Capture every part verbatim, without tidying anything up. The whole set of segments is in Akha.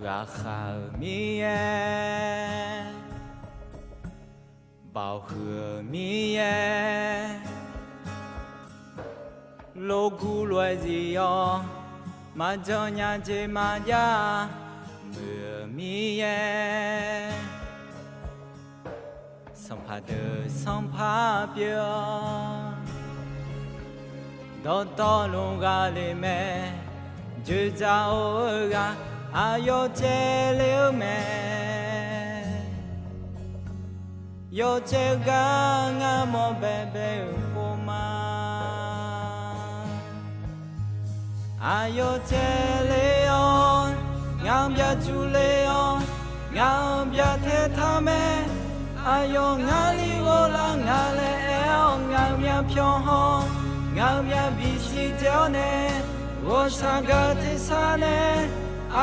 Ghaqkhav-euq Miqyaer, baoq huiq-euq Miqyaer, lof guv lof-aer zif-awr, maqjan nya jeq maqjav muiq-euq Miqyaer, sanqpaq deuq sanqpaq pyeuf-awr, dawqtawvluf ghaq le mae. Dzoeqdzaq-eu ghaq aqyawf caev le-eu mae. Yawcaev gar ngar mawr baebae-euq pov ma. Aqyawf caev le-awr, ngaq-anr byacuq le-awr, ngaq-anr byaqtae taq mae. Aqyawf ngar li ghoflar nga laer aer-awr, ngaq-euq myavpyawq haw, ngaq-euq myavbif siqdzae-awr nae, ghawqshaq gaq-eu tersar nae,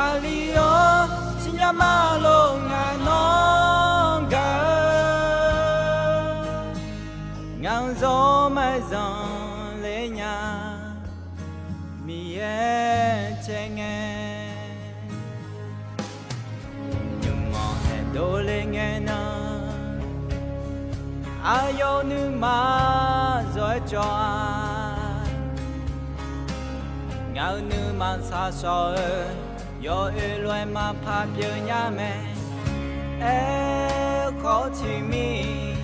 aqli-awr, siqnya ma lof ngaq nawr gaq-eu, ngaq-euq zawr maqzanq le nya. Miqyaer caev ngae, nymq-anr aerdov le ngae nan, aqyawf-euq nuima zawr-aer cawv-a. Ngaq-euq nuima shaqshawq-eu, yawoer lof-aer maqpar pyeuf nya mae. Aerkhawf tiqmir,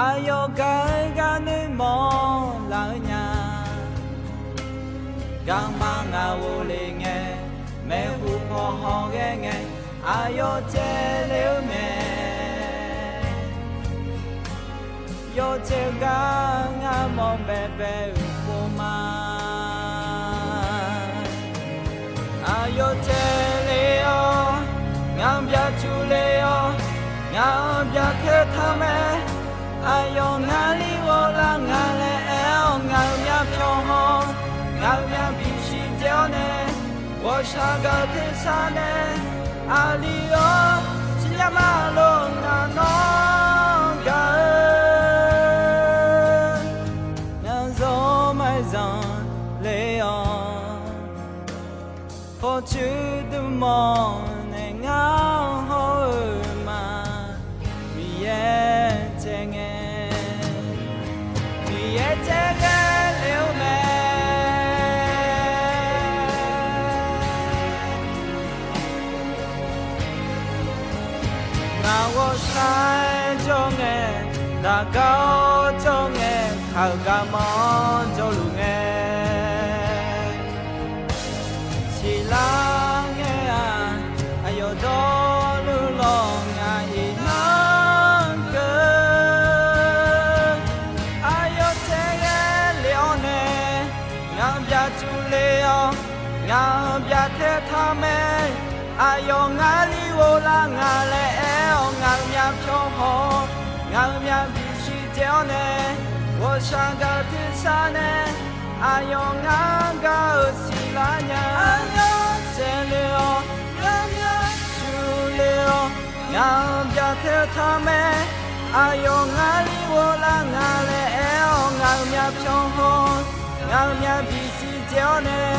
aqyawf gaq-eu gar nuirmanr laf-eu nya. Garma ngaq ghofle ngae, maeqhu paw haw ghae ngae, aqyawf caev le-eu mae. Yawcaev gar ngar mawr baebae-euq pov ma. Aqyawf caev le-awr, ngaq-anr byacuq le-awr, ngaq-anr byaqtae taq mae. Aqyawf ngar li ghoflar nga laer aer-awr, ngaq-euq myavpyawq haw, ngaq-euq myavbif siqdzae-awr nae, ghawqshaq gaq-eu tersar nae, aqli-awr, siqnya ma lof ngaq nawr gaq-eu, ngaq-euq zawr maqzanq le-awr, pawqtsuif dmq-awr nae ngar hawr-eu ma. Miqyaer caev ngae, Miqyaer caev ghae le-eu mae. Ngaq ghawqshaq jawr ngae, daqgar-awr jawr ngae, kaq-euq garmanr jawrluf ngae, siqlar ngae-aq, aqyawf dawrluf lawq ngaq iqnan keuv. Aqyawf caev ghae le-awr nae, ngaq-anr byacuq le-awr, ngaq-anr byaqtae taq mae. Aqyawf ngar li ghoflar nga laer aer-awr, ngaq-euq myavpyawq haw, ngaq-euq myavbif siqdzae-awr nae, ghawqshaq gaq-eu tersar nae, aqyawf ngar gaq-eu siqlar nya. Aqyawf caev le-awr, ngaq-anr byacuq le-awr, ngaq-anr byaqtae taq mae. Aqyawf ngar li ghoflar nga laer aer-awr, ngaq-euq myavpyawq haw, ngaq-euq myavbif siqdzae-awr nae,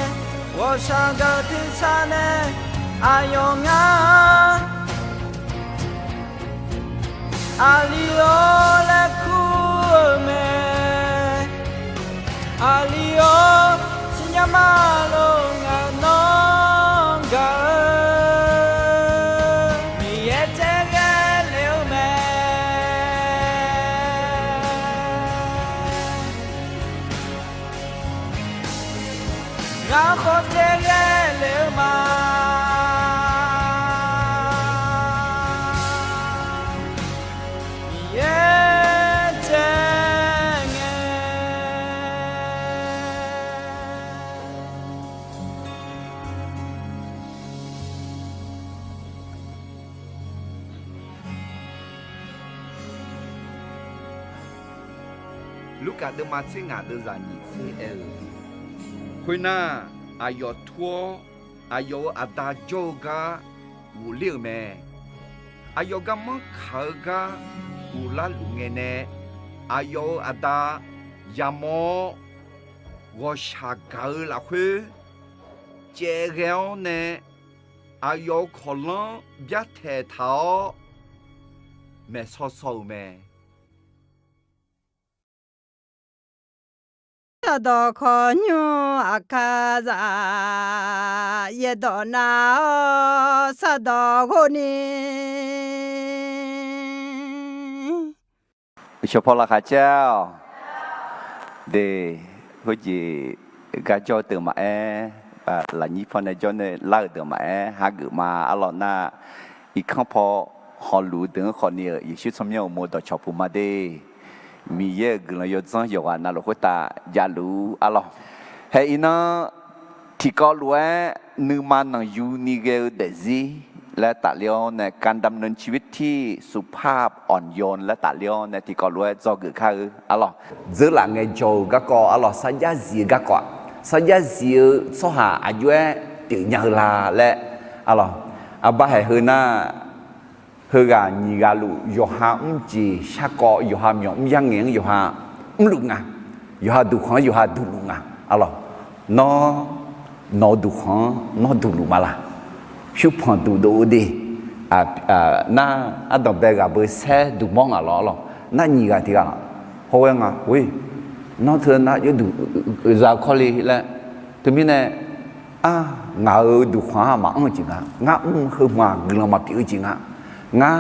ghawqshaq gaq-eu tersar nae, aqyawf ngar aqli-awr laer kur-eu mae. Aqli-awr, siqnya ma lof ngaq nawr gaq-eu, Miqyaer caev ghae le-eu mae. Ngar khawf caev ghae le-eu ma. Miqyaer caev ngae. Lurkaf deuvma tser ngaq deuvzaq nyiq tser aer-eu, khoernar, aqyawf tur-awr, aqyawf-euq aqda jawr-eu gar ghofler-euq mae. Aqyawf garmanr kaq-eu gar ghoflar luf ngae nae, aqyawf-euq aqda yamawr-awr, ghawqshaq gaq-eu lafkhoer caev ghae-awr nae, aqyawf-euq kawqlanr byartaeq taq-awr maeqsaw saw-euq mae. Sardawq kawqnymr aqkar za, yaerdawq nav-awr sardawq ghov ni. Uqshawq paw laqkhaq caer-awq. De, khoerjeq gar jawr-eu deuq maqaer, lafnyir paw nae jawr nae lar-euq deuq maqaer, hageuf ma arlawq nar, irkanr paw hawluf-eu deuq-anr khawfni-euq Yeqsur tsawrmyanr uqmov dawqcawq puq ma de. Miqyaer-euq guiqlanq yawdzanr yawqghaq navluf khoertav javluf-ur arlawq. Hae iqnan tiqkawv lof-aer nuima nanqyuni ghae-eu daefzir laer tafler-awr nae การดำเนินชีวิตที่สุภาพอ่อนโยน laer tafler-awr nae tiqkawv lof-aer dzawgeuf kar-eu arlawq. Dzeurlaf ngaejawr-euq garkawv arlawq, sarjax zif-eu garkawv-aq, sarjax zif-eu tsawrhaq aqjox-aer pyeufnya-eu la laer arlawq. Arbar haeq heu nar, heughaq nyiq ghaq luf yawqha mrjeq sharkawv, yawqha myawq mr yar ngaeq-anr yawqha mrluf nga. Yawqha duqkhanq-anr yawqha duqluf nga arlawq. Nawr, nawq-eu duqkhanq-anr nawr duqluf ma laq? Pyurpanq duqdov-eu de. Nar, ardanqbae ghaq beu saer duqmawr ngaq lawr arlawq. Nar nyiq ghaq tiq ghaq hawghae nga, nawr teu nar yawduq za-eu kawrle laer. Teumirnae, ar, ngaq-euq duqkhanq-anr maqanr-eu jeq nga. Ngar mr-eu heu hmq-aq guiqlanq maqpyeuf-eu jeq nga. Ngar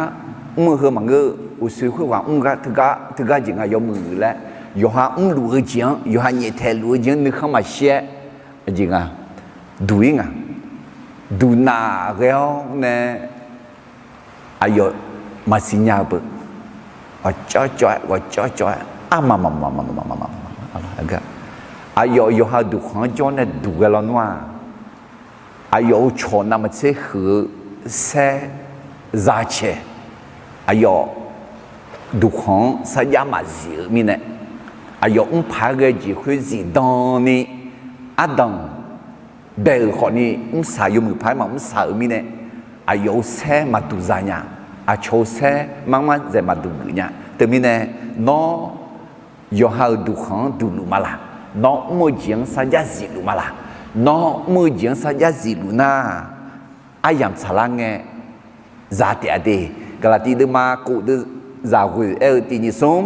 mr-eu heu maqngeur-eu, uqshoe khoerghaq mr gar teugar jeq nga yawmuiq laer, yawqha mrluf-eu jeq-anr, yawqha nyaeftaeq luf-eu jeq-anr nuikhanr maqshir-aer jeq nga. Duq-ir nga. Duqnaf ghae-awr nae aqyawf maqsiq nya-eu beu, ghawqcawv cawv-aer, ghawqcawv cawv-aer, armaf maf, aqyawf yawqha-eu duqkhanq-anr jawr nae duq ghae lawnmr-aq, aqyawf-euq cawq navmaqtser huiq-eu saer za cae, aqyawf duqkhanq-anr sarjax maqzif-eu mirnae, aqyawf mr paq-aer ghae jeq khoer zifdan ni ardanq bae-euq khawfni mrsaq yawmuiq paq-aer maqmr saq-euq mirnae, aqyawf-euq saer maqduq za nya. Aqcawq-eu saer marmar dzaeq maqduq geuf nya. Teumirnae, nawr yawqha-euq duqkhanq-anr duqluf ma laq? Nawr mr-eu jeq-anr sarjax zifluf ma laq? Nawr mr-eu jeq-anr sarjax zifluf nar, aryamq tsaqlar ngae za taef-a de. Gaqlaqtiv deuvma kof deuv zaqghoeq aer-eu tiq nyiq smr,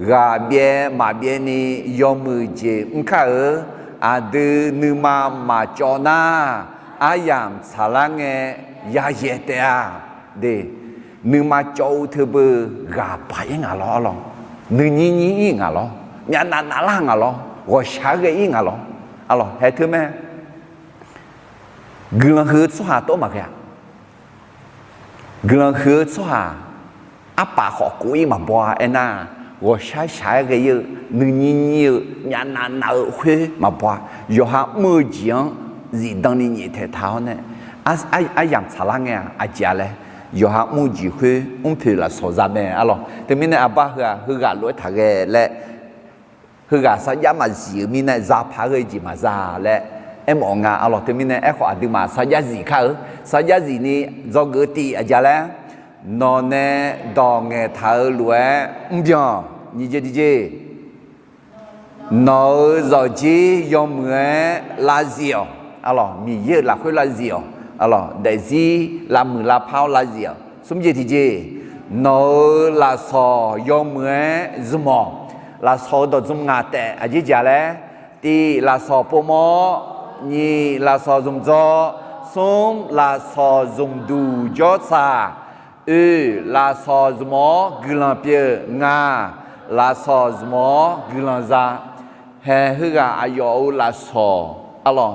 ghaq byaev maqbyaev ni yawmuiq jeq mr kar-euq, aqdui nuima maqcawv nar, aryamq tsaqlar ngae yayaeq taef-a de. Nuima cawv-eu teubeu ghaq paq-ir ngaq lawr arlawr, nuinyir nyir-ir ngaq lawr, myavnav navlar ngaq lawr, ghawqshaq-aer ghae-ir ngaq lawr arlawr. Haeq teu mae, guiqlanq huiq-eu tsawrhaq tawr maqghae-a. Guiqlanq huiq-eu tsawrhaq arpaf khawf kov-ir maqbaw-a. Aernar, ghawqshaq shaq-aer ghae-ir-eu, nuinyir nyir-eu, myavnav nav-eu khoer maqbaw-a. Yawqha mr-eu jeq-anr zifdan ni nyaeftaeq taq-awr nae, aryamq tsaqlar ngae-aq aqjeq-a laer, yawqha mr-eu jeq khoer mrpoeq lafsawq za mae arlawr. Teumirnae aqbar heu-aq heughaq lof-aer taqghae laer, heughaq sarjax maqzif-eu mirnae zapaq ghae jeq maqza laer aermawf nga arlawr. Teumirnae aerkhawf aqduimaf sarjax zif kar-eu, sarjax zif ni dzawgeuf-eu tiv aqjeq-a laer, nawq nae dawq ngaeqtaq-eu lof-aer mrbyan nyiq jeq tiqjeq, nawq-euq zawqjir yawmuiq-aer lavzif-awq arlawr. Miqyaer-euq lafkhoer lavzif-awq arlawr. Daefzir lavmuiq lavpar-awr lavzif-awq. Smr jeq tiqjeq, nawq-euq lafsawq yawmuiq-aer zmq-awq. Lafsawq-euq dawq zmq ngaq taef aqjeq jeq-a laer, tiv lafsawq povmawr-awr, nyiq lafsawq zmq dzawr, smr lafsawq zmq duq jawr tsaq, oe lafsawq zmq-awr guiqlanq pyeuf, ngaq lafsawq zmq-awr guiqlanq za. Haeq heughaq aqyawf-euq lafsawq arlawr,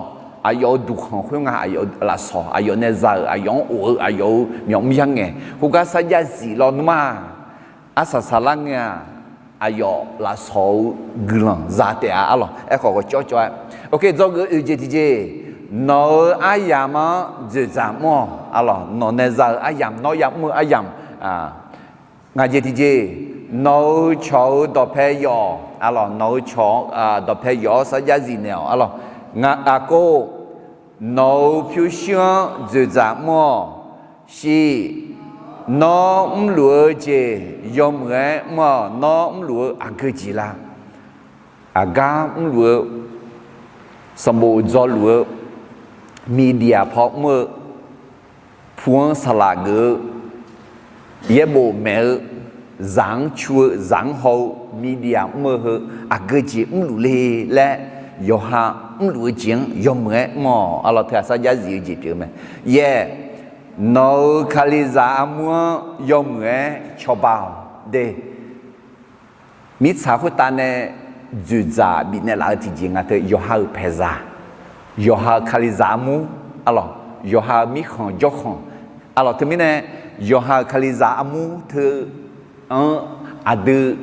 aqyawf-euq duqkhanq khoer nga, aqyawf-euq lafsawq, aqyawf nae za-euq, aqyawf-anr of-eu, aqyawf-euq myawq mr yar ngae, khoergar sarjax zif lawnmr-aq, arsaq saqlar ngae-aq, aqyawf lafsawq-eu guiqlanq za taef-a arlawr. Aerkhawf ghawqcawv cawv-aer, ok, dzawgeuf-eu oeq jeq tiqjeq, nawq-euq aryamq-anr dzoeqdzaq mr-awq arlawr. Nawq nae za-euq aryamq, nawr ya'mr-eu aryamq, ngaq jeq tiqjeq, nawq-euq cawq-euq dawqpae yawf arlawr, nawq-euq cawq dawqpae yawf-awr sarjax zif naeq-awq arlawr. Ngaq aqkov, nawq-euq pyurshuir-anr dzoeqdzaq mr-awq. Shiq, nawr mrluf-eu jeq yawmuiq-aer mr-awq. Nawr mrluf-eu aqgeu jeq la? Aqgar mrluf-eu, sanqbof dzawluf-eu, media paw mr-eu, pu-anr saqlaq geuf-eu, yaerbof maeq-eu, zaq-anr cu-eu, zaq-anr haw-eu, miqdiaq mr-eu heu, aqgeu jeq mrluf le laer, yawqha mrluf-eu jeq-anr yawmuiq-aer mr-awq. Arlawq, teu-aq sarjax zif-eu jeq pyeuf-eu mae. Yaeq, nawq-euq Kalizaq armur-anr yawmuiq-aer cawba-awq de. Mirtsaq khoertav nae dzoeqdzaq bifnaeq laf-eu tiqjeq nga teu, yawqha-euq paeqzaq, yawqha-euq Kalizaq armur, arlawq, yawqha-euq mirkhanq jawrkhanq, arlawq, teumirnae yawqha-euq Kalizaq armur teu-anr aqdui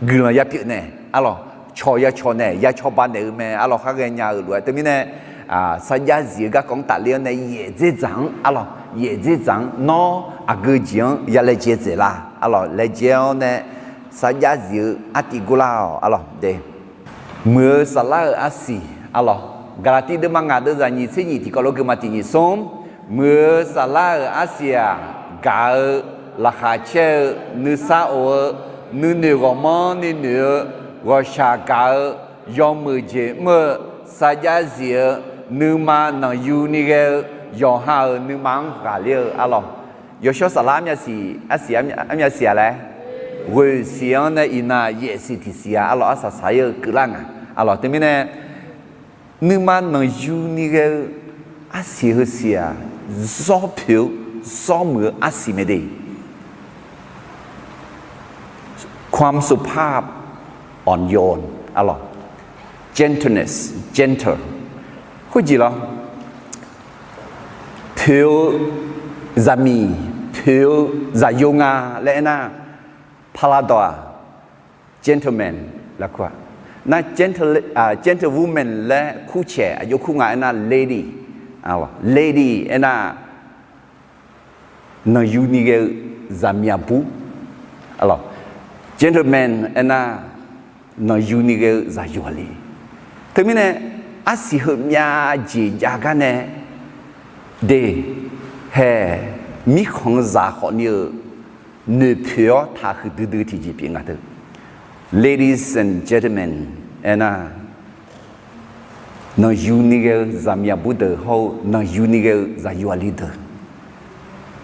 guiqlanq ya pyeuf naeq, arlawq, cawq ya cawq naeq, ya cawba naeq-eu mae, arlawq, khar ghaenya-eu lof-aer teumirnae sarjax zif-eu garkawv-anr tafler-awr nae yaeqdzer dzaq-anr, arlawq, yaeqdzer dzaq-anr nawr aqgeu jeq-anr ya laejae dzaeq la, arlawq, laejae-awr nae sarjax zif-eu artiv gurlar-awq, arlawq de. Muiq-eu saflar-euq arsiq, arlawq, Gaqlaqtiv deuvma ngaq deuvzaq nyiq tser nyiq tiqkawv lof-aer geufma tiq nyiq smr, muiq-eu saflar-euq arsiq-aq, gaq-eu, laqkhaq caer-eu, nuisar of-eu, nuinoeq ghawqmanrni noeq-eu, ghawqshaq gaq-eu, yawmuiq jeq mr-eu, sarjax zif-eu, nuima nanqyuni ghae-eu, yawqha-euq nuima-anr ghaqler-eu, arlawq, yawshawr saflar armyav siq, arsiq armyav siq-a laer, ghoeq siq-anr nae iqnan yaef siq tiq siq-a, arlawq, arsaq saq-ir-eu keuvlar nga, arlawq, teumirnae nuima nanqyuni ghae-eu arsiq heu siq-aq, zawr poeq-eu, zawr muiq-eu arsiq mae de. ความสุภาพอ่อนโยน arlawq, gentleness, gentle, khoerjeq lawr, poeq-eu zaqmiq, poeq-eu zaqyo nga laer aernar, paladawq-aq, gentleman laer kur-a. Nar, gentlewoman laer kurcaeq aqjox kur nga aernar, lady, lady aernar, nanqyuni ghae-eu zaqmiq aqbur, gentleman aernar, nanqyuni ghae-eu zaqyo aqli. Teumirnae arsiq heumyav jeq jav gar nae de, hae, mirkhanq-eu zaq khawfni-euq noeqpoeq-awr taqhuiq duidui tiqjeq pyeuf nga teu. Ladies and gentlemen aernar, nanqyuni ghae-eu zaqmiq aqbur deuq hawr-eu nanqyuni ghae-eu zaqyo aqli deuq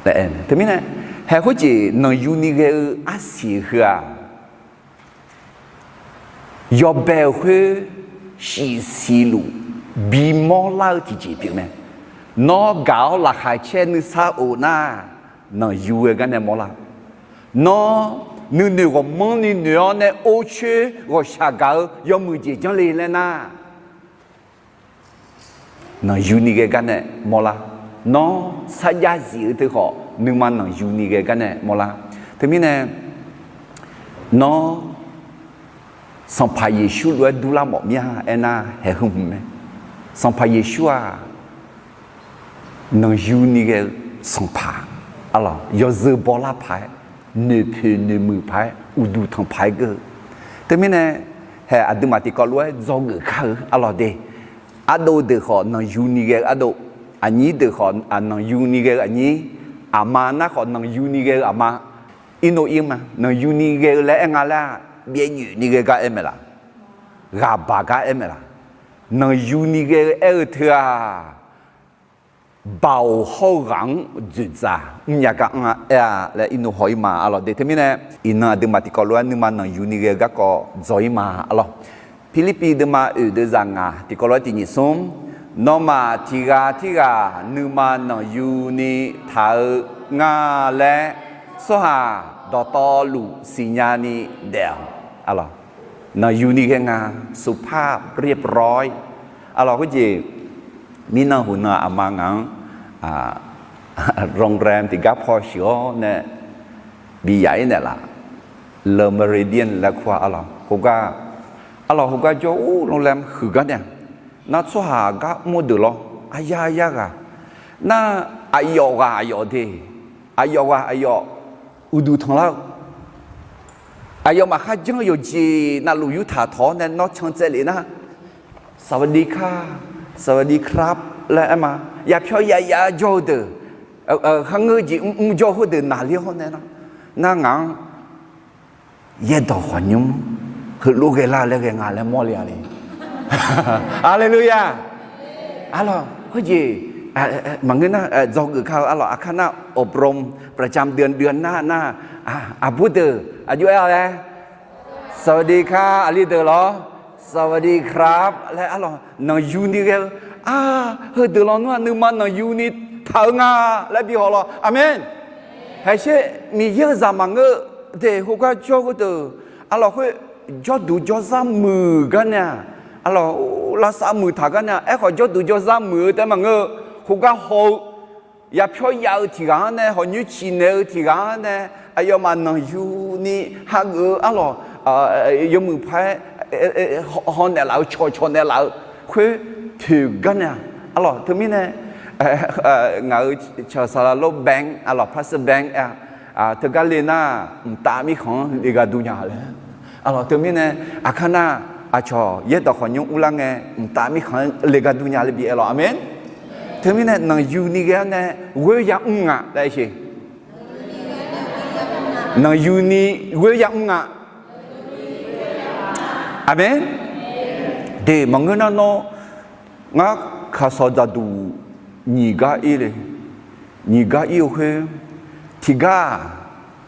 laer aer-eu. Teumirnae, hae khoerjeq nanqyuni ghae-eu arsiq heu-aq, yawbae-euq khoer shif siq luf bimawr lar-eu tiqjeq pyeuf mae. Nawr gaq-awr laqkhaq caer nuisar of nar, nanqyu ghae gar nae mawrlar. Nawr nuinoeq ghawqmanrni noeq-awr nae or coer ghawqshaq gaq-eu yawmuiq jeq janrle laer nar, nanqyuni ghae gar nae mawrlar. Nawr sarjax zif-eu teu khawf nuima nanqyuni ghae gar nae mawrlar. Teumirnae, nawr Sanqpaq Yeqsur lof-aer durlar mawf mir-a aernar, haeq heu hmq mae. Sanqpaq Yeqsur-aq, nanqyuni ghae-eu Sanqpaq, arlawq, yawzeu bawlar paq-aer, noeqpoeq noeqmuiq paq-aer, uqduq tanqpaq-aer geur-eu. Teumirnae, hae aqduimaf tiqkawv lof-aer dzawgeuf kar-eu arlawq de. Ardov deuq khawf nanqyuni ghae-eu ardov, aqnyir deuq khawf nanqyuni ghae-eu aqnyir, aqma nar khawf nanqyuni ghae-eu aqma. Irnov ir ma, nanqyuni ghae-eu laer aer nga laer-aq, byaev nyoeq ni ghae gar aer mae laf, ghaqbaq gar aer mae laf. Nanqyuni ghae-eu aer-eu teu-aq, baoq hawr-eu ghaq-anr dzoeqdzaq mrnya gar anr-a aer-a laer irnov haw ir ma arlawq de. Teumirnae, iqnan aqduimaf tiqkawv lof-aer nuima nanqyuni ghae-eu garkawv dzaw ir ma arlawq. Pirlirpiv deuvma oeq deuvzaq ngaq tiqkawv lof-aer tiq nyiq smr, nawmaf tiq ghaq tirghaq nuima nanqyuni taq-eu nga laer, tsawrhaq dawqtawvluf siqnya ni daef-awq. Arlawq, nanqyuni ghae nga, สุภาพเรียบร้อย. Arlawq, khoerjeq mirnan huqnan aqma ngaq-anr โรงแรม tiqgar paw sheuq-awr nae biyaf ir naeqlaf, Le Méridien laer kur-a arlawq. Khoergar, arlawq, khoergar jawr-ur โรงแรม huiq gar nae-aq, nar tsawrhaq gar mr-eu deuq lawr, aqya ya ghaq, nar aqyawf ghaq aqyawf de, aqyawf ghaq aqyawf uqduq tanqlar-eu, aqyawfmaf kharjan-eu yawqjeq navluf yurtaq tawq-awr nae nawr can tsaev lef nar, สวัสดีค่ะ สวัสดีครับ laer aer ma. Yapyawr yaya jawr-eu deuq, kharngeur jeq mrmr jawr khoerdeuq naqler-awr nae nar, nar ngaq-anr yaerdawq khawqnymr heulof ghaelar laer ghae nga laer mawrle-a le. Haleluya! Arlawq, khoerjeq Maqngeur nar, dzawgeuf kar-eu arlawq, aqkar nar อบรมประจำเดือน เดือนหน้า nar, aqbur deuq aqjox-aer-awq laer, สวัสดีค่ะ aqli deuq lawr, สวัสดีครับ laer arlawq, nanqyuni ghae-eu, a, heudeuq lawnmr-aq nuima nanqyuni taq-eu nga laer bi haw lawr. Aqmeq. Haeqsher Miqyaer-euq zaq maqngeur-eu, de, khoergar jawr ghoedeuq, arlawq khoer, jawrduq jawrzar muiq gar nae-aq, arlawq, lavsav muiq taq gar nae-aq, aerkhawf jawrduq jawrzar muiq-eu taef-aer maqngeur-eu, khoergar haw-eu, yapyawr yav-eu tiq ghaq-anr nae, hawq nyoer ciqnaeq-eu tiq ghaq-anr nae, aqyawfmaf nanqyuni hageuf-eu arlawq, yawmuiq paq-aer haw naeqlaf-eu, cawqcawq naeqlaf-eu khoer toeq gar nae-aq, arlawq, teumirnae ngaq-euq cawq saqlaq lor bank, arlawq, pastor bank, teugar le nar, mqtav mirkhanq-anr le gharduq nya laer, arlawq, teumirnae aqkar nar, aqcawq yaerdawq khawf nymr urlar ngae, mqtav mirkhanq-anr le gharduq nya laer bi aer lawr. Aqmeq. Teumirnae nanqyuni ghae-awr nae ghoer ya mr nga laer aer-eu. Nanqyuni ghoer ya mr nga. Aqmeq. De, maqngeur nar nawr, ngar kaqsawq dzaqduq nyiq gar ir le. Nyiq gar ir-eu khoer, tiqgar-aq,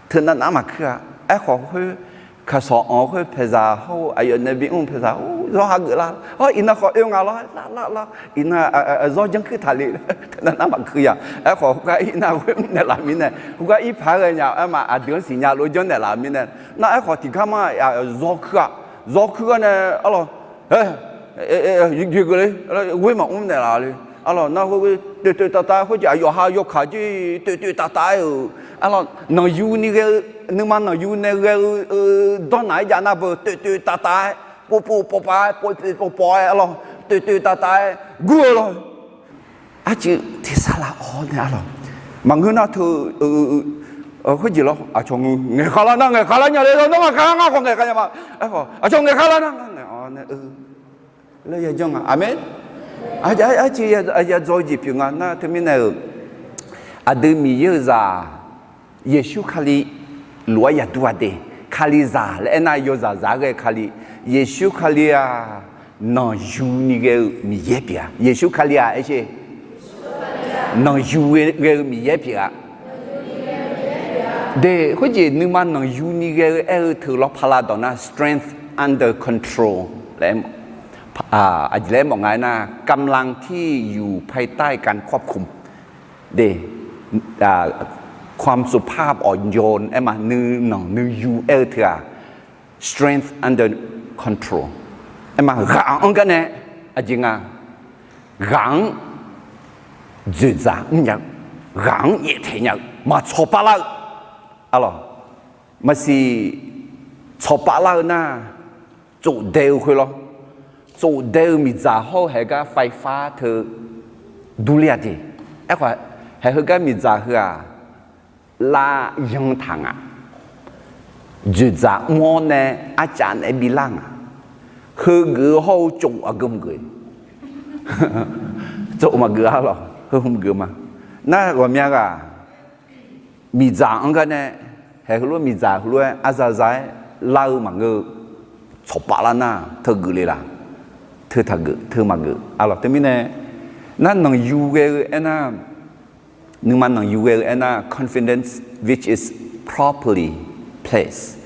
teunav nav maqkuir-a. Aerkhawf khoer, kaqsawq anq-eu khoer paeqzaq hawr-eu aqyawf nae bimr-eu paeqzaq, zawr hageuf lar. Hawr iqnan khawf oe nga lawr, lar lar lar, iqnan zawr janrkuir taqle. Teunav nav maqkuir ya. Aerkhawf khoergar ir nar ghoer mr naeqlaf mirnae, khoergar ir paq-aer ghae nya-eu aerma aqdui-anr siqnya lof janrnaeq laf mirnae, nar aerkhawf tiqgar ma, zawr kuir-a. Zawr kuir gar nae, arlawq, e, jeqgeuf le, ghoer maqmr naeqlaf le. Arlawq, nar khoer toeq toeq tav tav khoerjeq aqyawf ha yawkaq jir toeq toeq tav tav-aer-euq, arlawq, nanqyuni ghae-eu, nuima nanqyu nae ghae-eu dawrnaq-aer jav nar beu toeq toeq tav tav-aer, pov pov pov pav-aer, pov pov pov-aer, arlawq, toeq toeq tav tav-aer gur-eu lawr. Arcuiv tersar lar-awr nae arlawq, maqngeur nar teu, khoerjeq lawr, aqcawq ngaeqkhav lar nar ngaeqkhav lar nya le lawr, nawr ngaeqkhav lar ngar khawf ngaeqkhav nya ma. Aerkhawf aqcawq ngaeqkhav lar nar ngar ngaeq-awr nae, laer ya janr nga. Aqmeq. Arcuiv ya dzaw-eu jeq pyeuf nga nar teumirnae-euq, aqdui Miqyaer-euq zaq, Yeqsur Kali lof-aer yaqdur-a de. Kalizaq laer aernar yawzaq zaq-aer ghae Kali. Yeqsur Kali-aq, nanqyuni ghae-eu Miqyaer pyeuf-a. Yeqsur Kali-aq, aer sher, nanqyu ghae-eu Miqyaer pyeuf-a. De, khoerjeq nuima nanqyuni ghae-eu aer-eu teu lawr paqlav dawq nar strength under control laer, aqjeq laer mawf nga aernar กำลังที่อยู่ภายใต้การควบคุม de, ความสุภาพอ่อนโยน aerma nuinanq nuiyu aer-eu teu-aq, strength under control aerma ghaq-anr gar nae, aqjeq nga, ghaq-anr dzoeqdzaq mrnya-eu, ghaq-anr yaeftaeq nya-eu, maq tsawqpav lar-eu, arlawq, maqsiq tsawqpav lar-eu nar, tsofdae-eu khoer lawr. Tsofdae-eu miqdzaq hawr-eu haegar ไฟฟ้า teu durler-a de. Aerkhawf, haeq heugar miqdzaq heu-aq, lar yan taq nga. Dzoeqdzaq mr-awr nae arcav naeq-aer bilar nga. Heugeuf-eu hawr-eu tsof aqgeu maqgeuf, tsof maqgeuf-a lawq, heu hmq geuf ma. Nar ghawqmya ghaq, miqdzaq-anr gar nae, haeq heulof miqdzaq heulof-aer arza za-aer lar-eu maqngeur-eu, tsawqpav lar nar teugeuf le laq, teu taqgeuf teu maqgeuf, arlawq, teumirnae, nar nanqyu ghae-eu aernar, nuima nanqyu ghae-eu aernar confidence which is properly placed,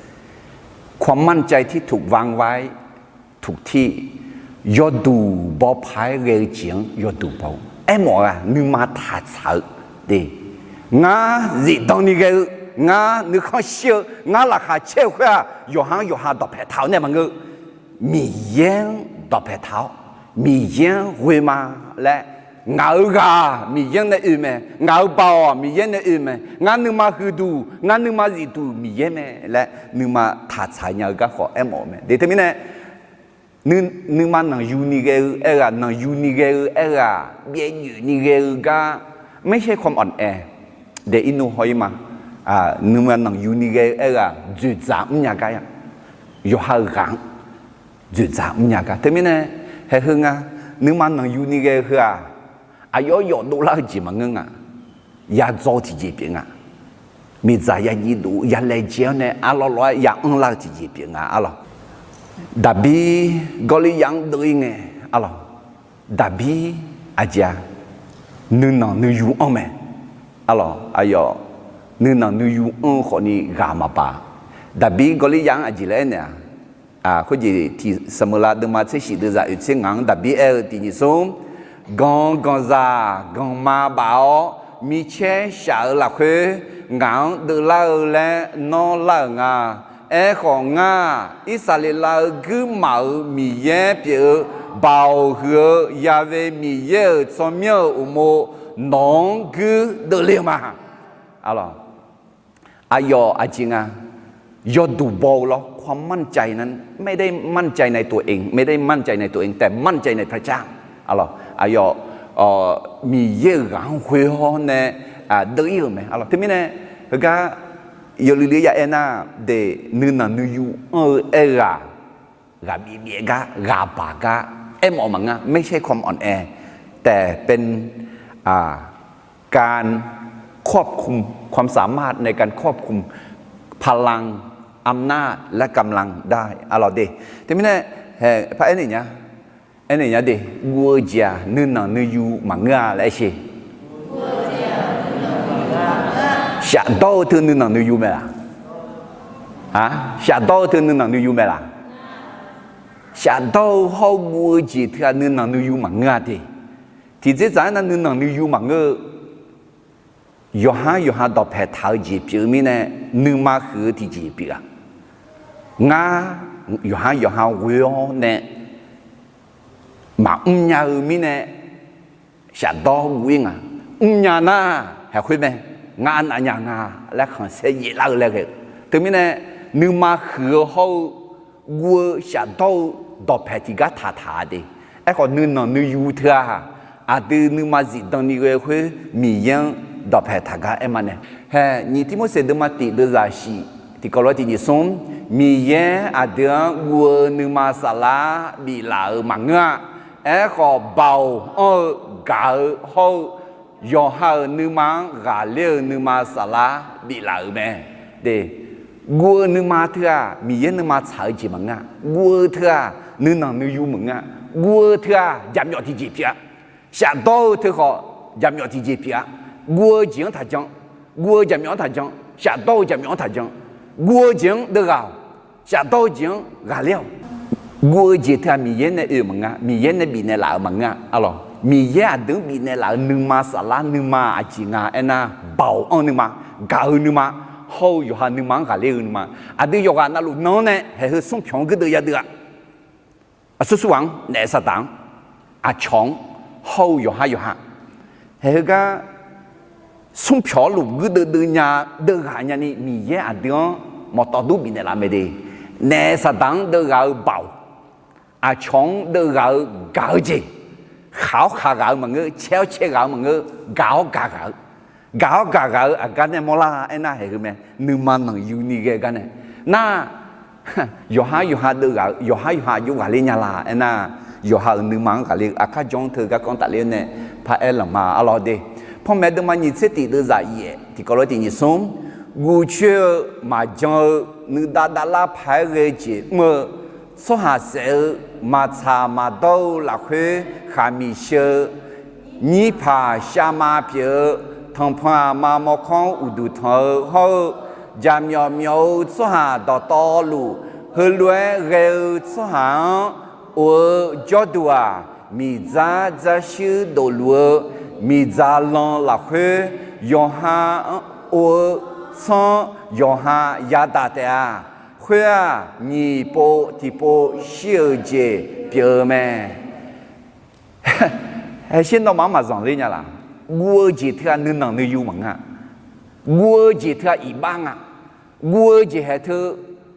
ความมั่นใจที่ถูกวางไว้ ถูกที่ yawduq baw paq-aer ghae-eu jeq-anr yawduq baw-eu aermawf-eu-aq nuima taqtsaq-eu de. Ngar zifdan ni ghae-eu, ngar nuikhanr shir-eu, ngar laqkhaq caer-eu khoer-aq yawqha-anr yawqha dawqpae taq-eu nae maqngeur, Miqyaer-anr dawqpae taq-awr, Miqyaer-anr ghoe ma laer, ngaq-euq ghaq-aq Miqyaer nae oe mae, ngaq-euq baoq-aq Miqyaer nae oe mae, ngar nuima huiqduq, ngar nuima zifduq Miqyaer mae laer nuima taqtsaq nya-eu garkawv aermawf-eu mae. De teumirnae, nuima nanqyu ni ghae-eu aerghaq, nanqyu ni ghae-eu aerghaq, byaevnyoeq ni ghae-eu gar, ไม่ใช่ความอ่อนแอ de irnu haw-ir ma. Nuima nanqyu ni ghae-eu aerghaq dzoeqdzaq mrnya gar-a, yawqha-euq ghaq-anr dzoeqdzaq mrnya gar. Teumirnae, haeq heu nga, nuima nanqyu ni ghae-eu heu-aq, aqyawf yawf dovlar-eu jeq maqngeur nga. Yadzaw tiqjeq pyeuf nga. Miqdzaq yajiv dov yalaejae-awr nae arlawr lawr-aer ya anrlar-eu tiqjeq pyeuf nga arlawq. Daqbir Gawrliryaq-anr deuv-ir ngae arlawq. Daqbir aqjeq-a, nuinanq nuiyu anr mae. Arlawq, aqyawf nuinanq nuiyu anr-eu khawfni ghaq maqbaq. Daqbir Gawrliryav-anr aqjeq laer aernaeq-a? Khoerjeq tiq Saqmeuqlav deuvma tser shif deuvzaq oeq tser ngaq-anr Daqbir aer-eu tiq nyiq smr, ganq ganqzaq ganqma baf-awr micaer shaf-eu lafkhoer ngaq-anr deuvlar-eu laer nawr lar-euq nga. Aerkhawf, ngar-aq, Irsaqleqlav-euq guirmaf-euq Miqyaer pyeuf-eu, Baoq huiq-eu Ya've Miqyaer-euq tsawrmyanr-euq uqmov nawq-anr guir deuvle-eu ma. Aqyawf aqjeq nga, yawduq baw-eu lawr, ความมั่นใจนั้น ไม่ได้มั่นใจในตัวเอง ไม่ได้มั่นใจในตัวเอง แต่มั่นใจในพระเจ้า Aqlawq, aqyawf Miqyaer-euq ghaq-anr khoer hawr nae deuv ir-euq mae. Aqlawq, teumirnae heugar yawluiv luiv ya aer nar, de, nuinanq nuiyu anr-eu aerghaq, ghaqbif bif-aer gar, ghaqbaq gar aermawf-eu maqngeur, ไม่ใช่ความอ่อนแอ แต่เป็นการควบคุม ความสามารถในการควบคุม พลัง อำนาจ และกำลังได้ Aqlawq de, teumirnae hae par aernaeq nya, aernaeq nya de, guv-eu jeq-aq nuinanq nuiyu maqngeur-a laer aer sher. Shafdawr-eu teu nuinanq nuiyu mae laq? Shafdawr-eu teu nuinanq nuiyu mae laq? Shafdawr-eu hawr-eu guv-eu jeq teu-aq nuinanq nuiyu maqngeur-a de. Tiqdzerdzaq-aer nar nuinanq nuiyu maqngeur-eu, yawqhar yawqha dawqpaeq taq-eu jeq pyeuf-eu mirnae, nuima huiq-eu tiqjeq pyeuf-a. Ngar yawqhar yawqha ghoe-awr nae maqmr nya-eu mirnae, shafdawr guv-ir nga. Mrnya nar, haeq khoer mae, ngar nav nya nga laer khanqsaer yaeflar-eu laer ghae-eu. Teumirnae, nuima huiq-eu hawr-eu guv-eu shafdawr-eu dawqpaeq tiqgar taqtaq-a de. Aerkhawf, nuinanq nuiyu teu-aq, aqdui nuima zifdan ni ghae khoer Miqyaer-anr dawqpaeq taqgar aer ma nae. Hae, nyiq Tirmorseq deuvma tif deuvzaq shif tiqkawv lof-aer tiq nyiq smr, Miqyaer aqdui-anr guv-eu nuima saflar biflaf-euq maqngeur-a. Aerkhawf, baoq anr-eu gaq-eu hawr-eu yawqha-euq nuima-anr ghaqler-eu nuima saflar biflaf-euq mae. De, guv-eu nuima teu-aq Miqyaer nuima tsaq-eu jeq maqngeur-a. Guv-eu teu-aq nuinanq nuiyu maqngeur-a. Guv-eu teu-aq jaqmyawf tiqjeq pyeuf-a. Shafdawr-eu teu khawf jaqmyawf tiqjeq pyeuf-a. Guv-eu jeq-anr taqjan, guv-eu jaqmyawf-anr taqjan, shafdawr-eu jaqmyawf-anr taqjan. Guv-eu jeq-anr deuv ghaq-awq, shafdawr-eu jeq-anr ghaqler-awq. Guv-eu jeq teu-aq Miqyaer nae oe-euq maqngeur, Miqyaer nae bifnaeq laf-euq maqngeur-a. Aqlawq, Miqyaer aqdui-anr bifnaeq laf-euq nuima saflar nuima aqjeq nga aernar, baoq anr nuima, gaq-eu nuima, hawr-eu yawqha nuima-anr ghaqler-eu nuima. Aqdui yawqghaq navluf nan-anr nae haeq heu smr pyawq-anr guirdeuv yadeuv-a. Aqsur sur ghaq-anr, naef saqdaq-anr, aqcawq-anr, hawr-eu yawqhar yawqha, haeq heugar smr pyawq-anr luf guirdeuv deuv nya, deuv ghaq nyani Miqyaer aqdui-anr mawqtawf dur bifnaeq laf mae de. Naef saqdaq-anr deuv ghaq-eu baoq, aqcawq-anr deuv ghaq-eu gaq-eu jeq, khaq-awr khaq ghaq-eu maqngeur, cae-awr cae ghaq-eu maqngeur, gaq-awr gaq ghaq-eu, gaq-awr gaq ghaq-eu aqgar nae mawrlar aernar haeq heu mae. Nuima nanqyuni ghae gar nae nar, yawqhar yawqha deuv ghaq-eu, yawqhar yawqha aqjox ghaqler nya la aernar, yawqha-euq nuima-anr ghaqler-eu aqkar jan-anr teu garkawv-anr tafler-awr nae paraer lanq ma. Aqlawq de, Panmaeq deuvma nyiq tser tif deuvzaq yaef tiqkawv lof-aer tiq nyiq smr, guvcoer-eu maqjan-eu nuidav davlar paq-aer ghae-eu jeq mr-eu tsawrhaq saef-eu maqtsaq maqdawr-eu lafkhoer khaqmiq sheu-eu nyirpaq shavma pyeuf-eu tanqpanq aqma mawrkawr-anr uqduq tanq-eu hawr-eu jaqmyawf myawf-eu tsawrhaq dawqtawvluf, heulof-aer ghae-eu tsawrhaq-anr of-eu jawrduq-aq, miqdzar dzarshuir dofluf-eu miqdzaq lan lafkhoer yawqha-anr of-eu tsanr yawqha yadaq taef-a. Khoer-aq, nyiq pov tiqpov shir-euq jeq pyeuf-eu mae. Haeqsher nawmaf-anr maqzanq ler nya laq? Guv-eu jeq teu-aq nuinanq nuiyu maqngeur-a. Guv-eu jeq teu-aq iqbax nga. Guv-eu jeq haeq teu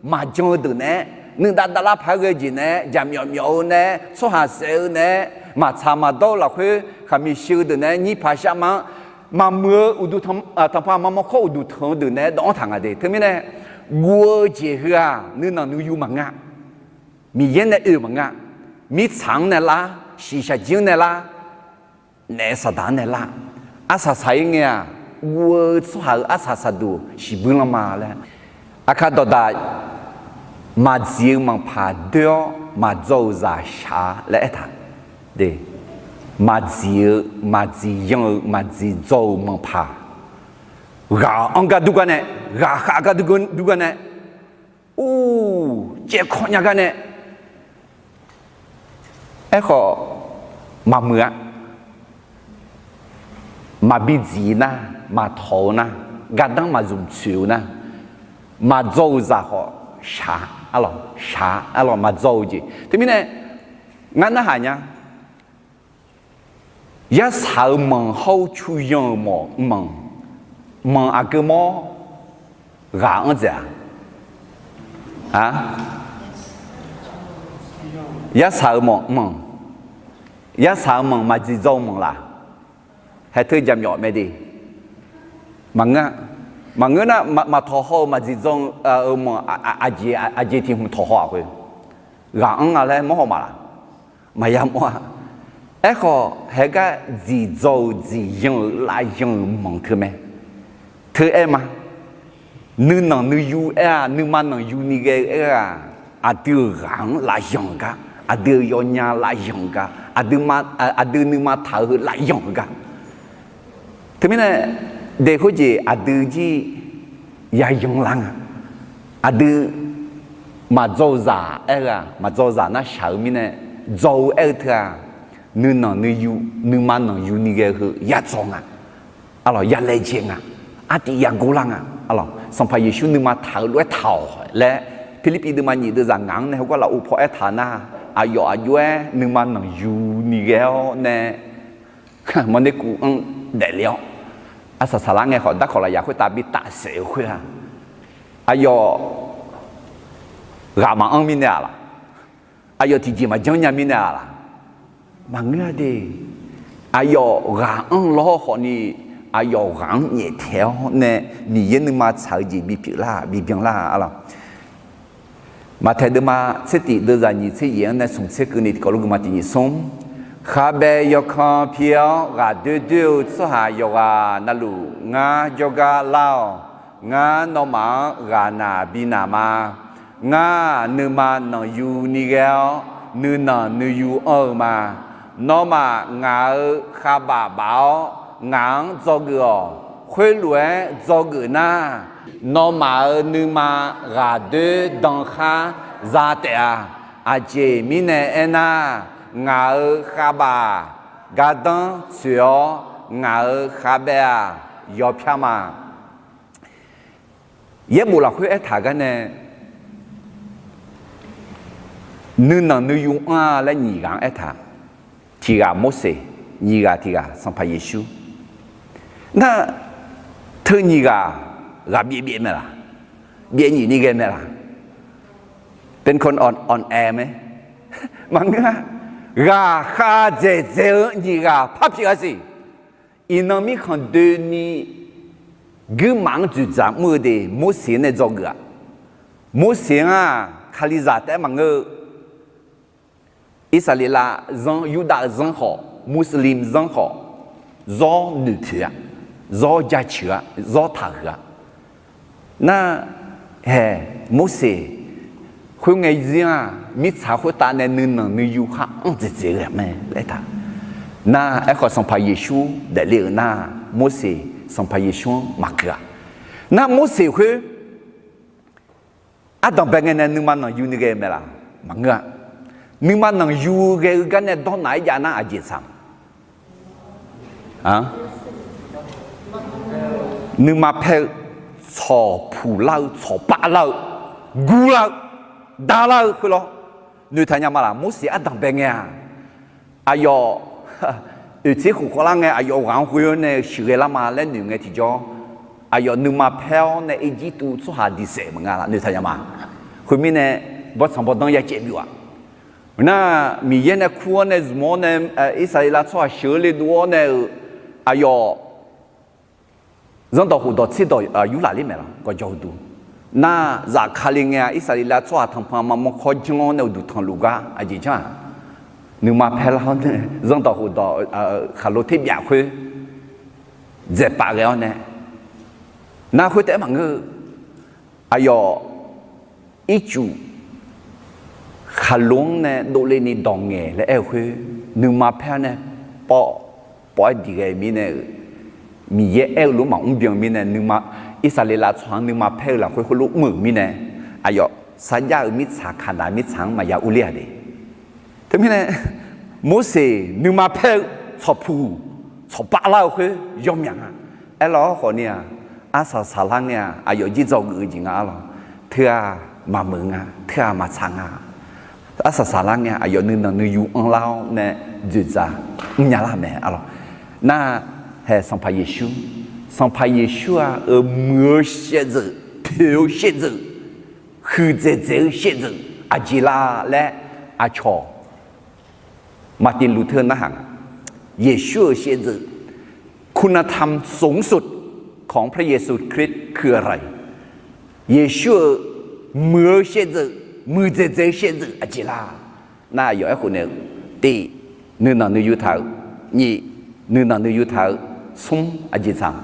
maqjan-eu deuq naeq-aer, nuidav davlar paq-aer ghae-eu jeq naeq-aer, jaqmyawf myawf-eu naeq-aer, tsawrhaq saef-eu naeq-aer, maqtsaq maqdawr-eu lafkhoer khaqmiq sheu-eu deuq naeq-aer, nyirpaq shavma-anr maqmuiq-eu uqduq tanq, tanqpanq aqma mawrkawr uqduq tanq-eu deuq naeq-aer dawv-anr taq nga de. Teumirnae, guv-eu jeq heu-aq nuinanq nuiyu maqngeur-a. Miqyaer nae oe-eu maqngeur-a. Mirtsaq-anr nae lar, shiqshaq jir-anr nae lar, naef saqdaq-anr nae lar, arsaq saq-ir ngae-aq, guv-eu tsawrhaq-euq arsaq saqduq shiqbuir lanr ma laer. Aqkar dawqdaq, maqdziq-eu manqpaq doer-awr maqdzaw-euq zaq shaq-a laer aertaq. Maqdziq-eu, maqdziq yan-eu, maqdziq dzaw-euq manqpaq, ghaq anr gar dur gar nae, ghaqkhav gar dur gar nae, ur, caevkanr nya gar nae, aerkhawf maqmuiq-a. Maqbi dziq nar, maqtawq-eu nar, gardanr maqzmq tsoeq-eu nar, maqdzaw-euq zaq khawf shaq, arlawq shaq, arlawq maqdzaw-eu jeq. Teumirnae ngar narhaq nya, yarsaq-eu manq hawr-eu cu yan-euq mawq manq, manq aqgeu mawr ghaq anr dzaeq-a? A, yarsaq-eu manq manq, yarsaq-eu manq maqdziq dzaw-eu manq laf? Haeq teu jaqmyawf mae de. Maqngeur-a. Maqngeur nar, maqtawq haw-eu maqdziq dzaw-eu manq aqjeq tiq hmq tawq haw-aq khoer, ghaq anr nga laer mawr haw ma laf? Maqya mawr-a. Aerkhawf haeq gar dziq dzaw-euq dziq yan-euq lavyan-euq manq teu mae. Teu aer ma. Nuinanq nuiyu aer-aq, nuima nanqyu ni ghae-eu aer-aq, aqdui-euq ghaq-anr lavyan-euq gar, aqdui-euq yawnya lavyan-euq gar, aqdui nuima taq-eu heu lavyan-euq gar. Teumirnae daef khoerjeq aqdui jir yayan lar nga. Aqdui maqdzaw-eu zaq aer-eu-aq, maqdzaw-eu zaq nar shaq-eu mirnae, dzaw-eu aer-eu teu-aq, nuinanq nuiyu, nuima nanqyu ni ghae-eu heu yadzaw nga. Arlawq yalaejae nga. Artiv yagor lar nga. Arlawq Sanqpaq Yeqsur nuima taq-eu lof-aer taq-awq laer, Pirlirpiv deuvma nyiq deuvzaq ngaq-anr nae heugar lafov paw aertaq nar, aqyawf aqjox-aer nuima nanqyu ni ghae-awr nae, mawrner kuv-anr daefle-awr, arsaq saqlar ngae khawf darkawq lafyaq khoertav bi tafsaef-eu khoer-aq, aqyawf ghaq maqanr mirnae-aq laf? Aqyawf tiqjeq maqjanr nya mirnae-aq laf? Maqngeur-a de. Aqyawf ghaq anr lawr khawfni, aqyawf ghaq-anr nyaeftaeq-awr nae, Miqyaer nuima tsaq-eu jeq bipyeuf lar, bibyan lar-a laf? Maqtaeq deuvma tser tif deuvzaq nyiq tser yaeq-anr nae smq tser keuvni tiqkawv lof geufma tiq nyiq smr. Khabae yawkan pi-awr ghaqdoer doer-eu tsawrhaq yawqghaq navluf ngar jawrgar lar-awq. Ngar nawmaf-anr ghaqnaq binaq ma. Ngar nuima nanqyu ni ghae-awr, nuinanq nuiyu anr-eu ma. Nawmaf ngaq-euq khavbaf baf-awr, ngaq-anr dzawgeuf-awq. Khoerlof-aer dzawgeuf nar, nawmaf-euq nuima ghaqdoer dan khar za taef-a. Aqjeq mirnae aernar, ngaq-euq khavbaf gardanr tsoeq-awr, ngaq-euq khabae-aq yawpyar ma. Yaerbof lafkhoer aertaq gar nae, nuinanq nuiyu anr-a laer nyiq ghaq-anr aertaq. Tiq ghaq Morseq, nyiq ghaq tiq ghaq Sanqpaq Yeqsur. Nar, teu nyiq ghaq, ghaq byaev byaev mae laf? Byaev nyiq ni ghae mae laf? Paqliqkawv-anr aer mae. Maqngeur-a. Ghaqkhav dzaeqdzaeq-eu nyiq ghaq par pyeuf-a siq. Iqnan mirkhanq doeni guirmaf-anr dzoeqdzaq mr-eu de Morseq nae dzawgeuf-aq. Morseq-anr-aq, Kalizaq taef-aer maqngeur-eu, Irsaqleqlav zanr, Yurdav-eu zanr khawf, Muslim zanr khawf, zawr noeqpoeq-a, zawr jaceuq-a, zawr taqhuiq-a. Nar, hae, Morseq khoerngae zir-aq, mirtsaq khoertav nae nuinanq nuiyu khar anr dzaeqdzaeq-eu mae laer taq. Nar, aerkhawf Sanqpaq Yeqsur daefle-euq nar, Morseq Sanqpaq Yeqsur-anr maqkeuv-a. Nar, Morseq khoer ardanqbae ngae nae nuima nanqyu ni ghae mae laf? Maqngeur-a. Nuima nanqyu ghae-eu gar nae dawrnaq-aer jav nar aqjeq tsaq? Nuima paer-eu, tsawq puq lar-eu, tsawq pav lar-eu, gur lar-eu, dar lar-eu khoerlawr, noeqtaq nya ma laf? Morseq ardanqbae ngae-aq, aqyawf oeqtser khof khawvlar ngae, aqyawf ghaq-anr khoer-awr nae sheuqghae lar ma laer noeq ngae tiqjawr, aqyawf nuima paer-awr nae Irjirtuv tsawrhaq diqsaef maqnga laf? Noeqtaq nya ma. Khoermirnae, bawrtsanq bawrdanr ya caev byov-aq. Nar, Miqyaer nae kur-awr nae zmq-awr nae, Irsaqleqlav tsawrhaq sheuq-eu le dov-awr nae-euq, aqyawf zanrdawq khofdawq tserdawq yurlaf ler mae laf? Gawqjawq uqduq. Nar, zafkale ngae-a, Irsaqleqlav tsawrhaq tanqpanq maqmawr kawr janr-awr nae uqduq tanqluf gar aqjeq janr-aq, nuima paer lar-awr nae zanrdawq khofdawq khaqlo terbyaf khoer dzaeqpav ghae-awr nae, nar khoer taef-aer maqngeur-eu, aqyawf ircuf khaqlo-anr nae dovle ni dawq ngaeq laer aer-eu khoer, nuima paer-awr nae awr, pawv-aer diq ghae-eu mirnae-euq, Miqyaer aer-eu lof maqmr byan-eu mirnae, nuima, Irsaqleqlav tsawrhaq-anr nuima paer-eu lafkhoer heulof mr-euq mirnae, aqyawf sarjax-euq mirtsaq, Kaqnaq mirtsaq-anr maqya urler-a de. Teumirnae, Morseq nuima paer-eu tsawqpuq, tsawqpav lar-eu khoer yawmyaq nga. Aerlawq-awr khawfni-aq, arsaq saqlar ngae-aq, aqyawf jir dzawgeuf-eu jeq nga arlawq. Teu-aq maqmeuq nga, teu-aq maqtsaq nga. Arsaq saqlar ngae-aq, aqyawf nuinanq nuiyu anrlar-awr nae dzoeqdzaq mrnya lar mae arlawq. Nar, hae Sanqpaq Yeqsur, Sanqpaq Yeqsur-aq, euq muiq-eu shaevdzeuf, poeq-eu shaevdzeuf, huiqdzaeq dzaeq-eu shaevdzeuf aqjeq la laer aqcawq มาร์ติน ลูเธอร์ narhaq nga. เยซู euq shaevdzeuf, คุณธรรมสูงสุดของพระเยซูคริสต์ คืออะไร? Yeqsur-euq muiq-eu shaevdzeuf, muiqdzaeq dzaeq-eu shaevdzeuf aqjeq la? Nar, aqyawf aerkhof nae-eu, tiq, nuinanq nuiyu taq-euq, nyiq, nuinanq nuiyu taq-eu, smr, aqjeq tsaq,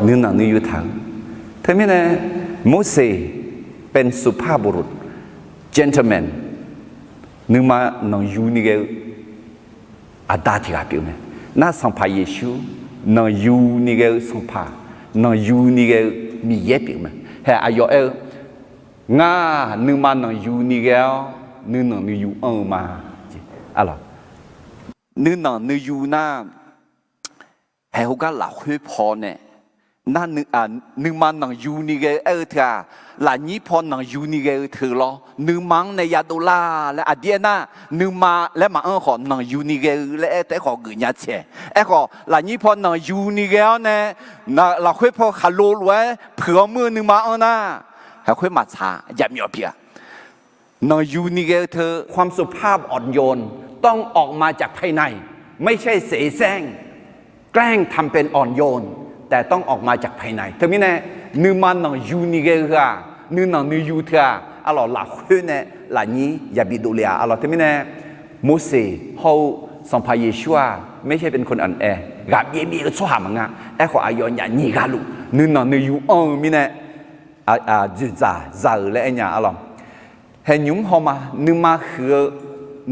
nuinanq nuiyu taq-eu. Teumirnae, Morseq เป็นสุภาพบุรุษ gentleman, nuima nanqyu ni ghae-eu aqda tiq ghaq pyeuf mae. Nar, Sanqpaq Yeqsur nanqyu ni ghae-eu Sanqpaq, nanqyu ni ghae-eu Miqyaer pyeuf mae. Hae aqyawf aer-eu, Ngar nuima nanqyu ni ghae-awr nuinanq nuiyu anr-eu ma. Arlawq, nuinanq nuiyu nar, haeq heugar lafkhoer paw nae, nar, nuima nanqyu ni ghae-eu aer-eu teu-aq, lafnyir paw nanqyu ni ghae-eu teu lawr, nuima-anr nae yadov lar laer aqdir aernar, nuima laer maqanr khawf nanqyu ni ghae-eu laer aer taef-aer khawf geufnya tsaeq. Aerkhawf lafnyir paw nanqyu ni ghae-awr nae, lafkhoer paw khaqlo lof-aer puiq-awr muir-eu nuima anr nar, haeq khoer maqtsaq jaqmyawf pyeuf-a. Nanqyu ni ghae-eu teu ความสุภาพอ่อนโยน ต้องออกมาจากภายใน ไม่ใช่เสแสร้ง แกล้งทำเป็นอ่อนโยน แต่ต้องออกมาจากภายใน Teumirnae, nuima nanqyu ni ghae-eu heu-aq, nuinanq nuiyu teu-aq, arlawq lafkhoer nae lafnyir yabi dovle-a. Arlawq teumirnae, Morseq hawr-eu Sanqpaq Yeqsur-aq, ไม่ใช่เป็นคนอ่อนแอ ghaqbyaev byaev-eu tsawrhaq maqnga. Aerkhawf aqyawfnyaf nyiq ghaq luf nuinanq nuiyu anr-eu mirnae, dzoeqdzaq za-euq laer aernya arlawq. Haeq nymq-mr hawma nuima huiq-eu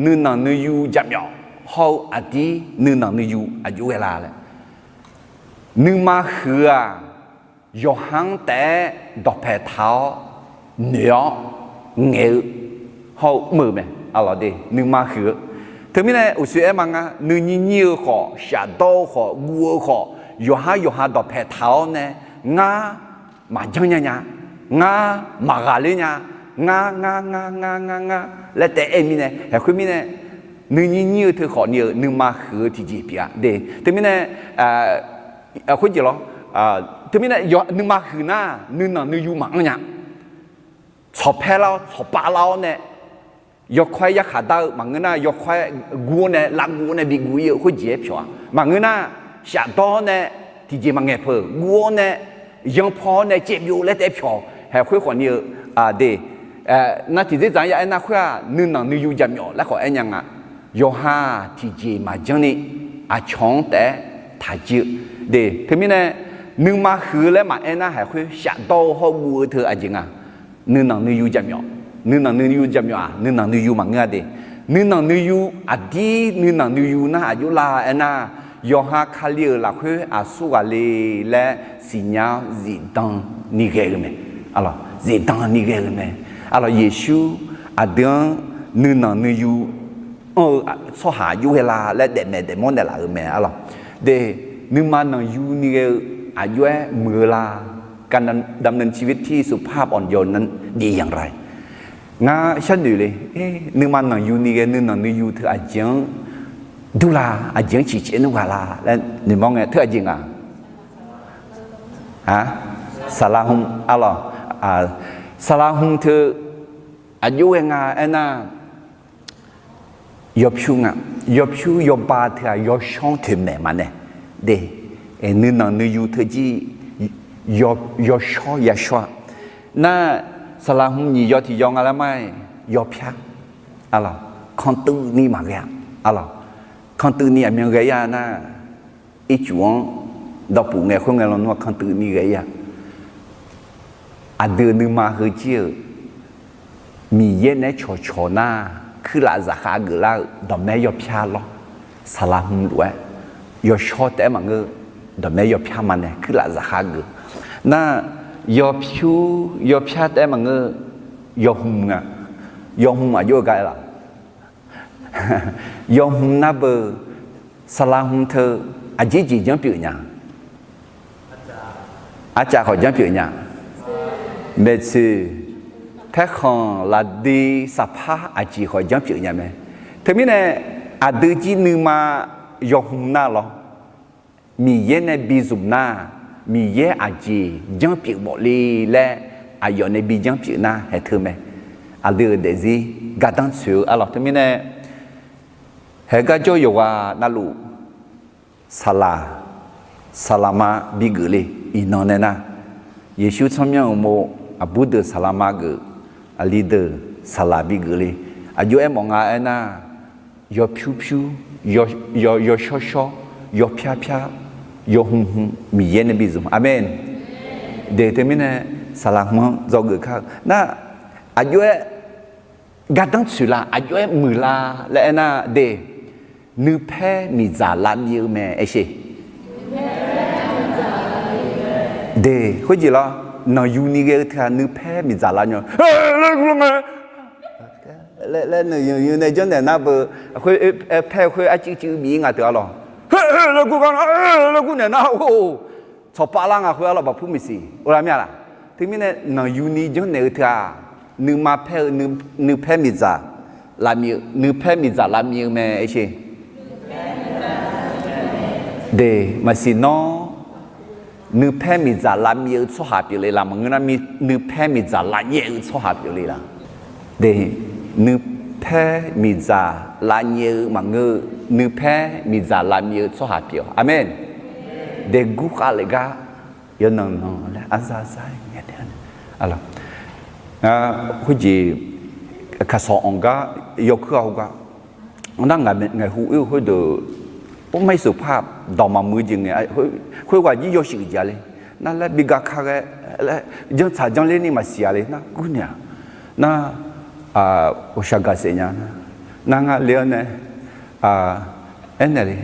nuinanq nuiyu jaqmyawf hawr-eu aqdir nuinanq nuiyu aqjox ghae la laer, nuima huiq-eu-aq, yawqha-anr taef-aer dawqpae taq-awr noeq-awr ngaeq-eu hawr-eu mr-eu mae. Arlawq de nuima huiq-eu. Teumirnae uqshoe aer ma ngar, nuinyir nyir-eu khawf, shafdawr-eu khawf, guv-eu khawf, yawqha yawqha dawqpae taq-awr nae, ngar maqjanr nya nya, ngar maqghaqler nya, ngar ngar ngar ngar ngar ngar laer taef-aer mirnae, haeq khoer mirnae, nuinyir nyir-eu teu khawfni-euq nuima huiq-eu tiqjeq pyeuf-a de. Teumirnae, khoerjeq lawr, teumirnae nuima huiq nar nuinanq nuiyu maqanr nya. Tsawqpae lar-awr tsawqpav lar-awr nae, yawkawr-aer yarkhaq dar-eu maqngeur nar, yawkawr-aer guv-awr nae lavguv-awr nae biguv ir-eu khoerjeq-aer pyawq-a. Maqngeur nar, shafdawr-awr nae tiqjeq maqngaeq peuq guv-awr nae, yanpaw-awr nae caevbyov laer taef-aer pyawq-awq. Haeq khoer khawfni-eu de, nar tiqdzerdzaq-anr ya aernar khoer-aq, nuinanq nuiyu jaqmyawf laer khawf aernya nga. Yawqha-aq tiqjeq maqjanr ni, aqcawq-anr taef-aer taqjir-eu de. Teumirnae, nuima huiq-eu laer maqaer nar, haeq khoer shafdawr-eu hawr guv-eu teu aqjeq nga. Nuinanq nuiyu jaqmyawf, nuinanq nuiyu jaqmyawf-aq nuinanq nuiyu maqngeur-a de. Nuinanq nuiyu, aqdir nuinanq nuiyu nar aqjox la aernar, yawqha Kali-euq lafkhoer aqsur ghaq le laer siqnya-awr zifdan ni ghae-eu mae. Zifdan ni ghae-eu mae. Arlawq Yeqsur aqdui-anr nuinanq nuiyu anr-eu tsawrhaq aqjox ghae la laer daefmaeq daefmawr naeqlaf-euq mae. Arlawq de, nuima nanqyu ni ghae-eu aqjox-aer muiq-eu la? การดำเนินชีวิตที่สุภาพอ่อนโยนนั้นดีอย่างไร? Ngar sharnoeq le, nuima nanqyu ni ghae nuinanq nuiyu teu aqjeq-anr dur la, aqjeq-anr ciqcaev nmr ghaq la laer noeqmawr ngae, teu aqjeq nga? Saqlaq hmq, arlawq, saqlaq hmq teu aqjox ghae nga aernar, yawpyur nga, yawpyur yawba teu-aq yawshawr-anr toeqmaeq maqnae de. Nuinanq nuiyu teujir yawshawr yashawr-a. Nar, saqlaq hmq nyiq yaw tiq yaw nga laer ma-aer yawpyar, arlawq, kantuiv ni maqghae-a, arlawq, kantuiv ni aqmyan ghae ir-a nar, ircuf-anr dawqpuf ngae khoerngae lawnmr-aq kantuiv ni ghae ir-a. Aqdui-euq nuima heujir-euq Miqyaer naeq-aer cawqcawq nar, kuirlaf zafkhav geuflar-eu dawqmaer yawpyar lawr. saqlaq hmq lof-aer, yawshawr taef-aer maqngeur, dawqmaer yawpyar ma nae kuirlaf zaqkhav geuf. Nar, yawpyur yawpyar taef-aer maqngeur, yawhmq nga. Yawhmq aqjox-eu gar aer laf? Yawhmq nar beu, saqlaq hmq teu aqjeq jeq janrpyeuf nya? Arcav khawf janrpyeuf nya? Maeqtsoeq, paerkhanq, lafdui, saqpar aqjeq khawf janrpyeuf nya mae. Teumirnae aqdui jir nuima yawhmq nar lawr, Miqyaer nae bi zmq nar, Miqyaer aqjeq janrpyeuf mawf le laer aqyawf nae bi janrpyeuf nar haeq teu mae. Aqdui-euq daefzir gardanr tsoeq-eu arlawq. Teumirnae haeq gar jawr yawqghaq navluf, saqlaq, saqlaqma bigeuf le. Iqnan nae nar, Yeqsur tsawrmyanr-euq mov, aqbur deuq saqlaqma geuf, aqli deuq saqlaq bigeuf le. Aqjox-aer mawf nga aernar, yawpyur pyur, yaw- yawshawr shawr, yawpyar pyar, yawhmq hmq, Miqyaer nae bi zmq. Aqmeq. Deuq teumirnae saqlaq hmq-anr dzawgeuf kar-eu nar, aqjox-aer gardanr tsoeq la, aqjox-aer muiq la laer aernar, deuq nuipaer miqdzaq lavmiv-eu mae aersheq. Deuq khoerjeq lawr, nanqyuni ghae-eu teu-aq nuipaer miqdzaq lavmiv-eu laer, nae janrnaeq nar beu, paer khoer arcuiv cuiv bif-ir nga teu arlawq. Laer gur gar, laer gur naeq nar, tsawqpav lar nga khoer arlawq, baqpur miqsiq oe lar mir-a laq? Teumirnae nanqyuni janrnaeq-eu teu-aq, nuima paer-eu, nuipaer miqdzaq lavmiv-eu, nuipaer miqdzaq lavmiv-eu mae aersheq. Deuq maqsiq nawr, nuipaer miqdzaq lavmiv-eu tsawrhaq pyeufle laf? Maqngeur nar, nuipaer miqdzaq lavnyaef-eu tsawrhaq pyeufle laf? Deuq, nuipaer miqdzaq lavnyaef-eu maqngeur-eu, nuipaer miqdzaq lavmiv-eu tsawrhaq pyeuf-awq. Aqmeq. Deuq gurkhav lef gar yawnan nan laer arzar zar-aer ngae taef-a. Ngar khoerjeq kaqsawq anq gar yawkuir-a hawgar, nar ngaq ngaeqhu oer-eu khoerdeuq, or mar-ir seuq par dawq maqmuiq-eu jeq ngae, khoerghaq jir yawshuif jeq-a le. Nar laer bi ga ka ghae laer janrtsaq janrler ni maqsiq-a le nar, gurnaeq-aq nar, ghawqshaq gaqsaef nya nar, nar ngar le-awr nae aernaeq le,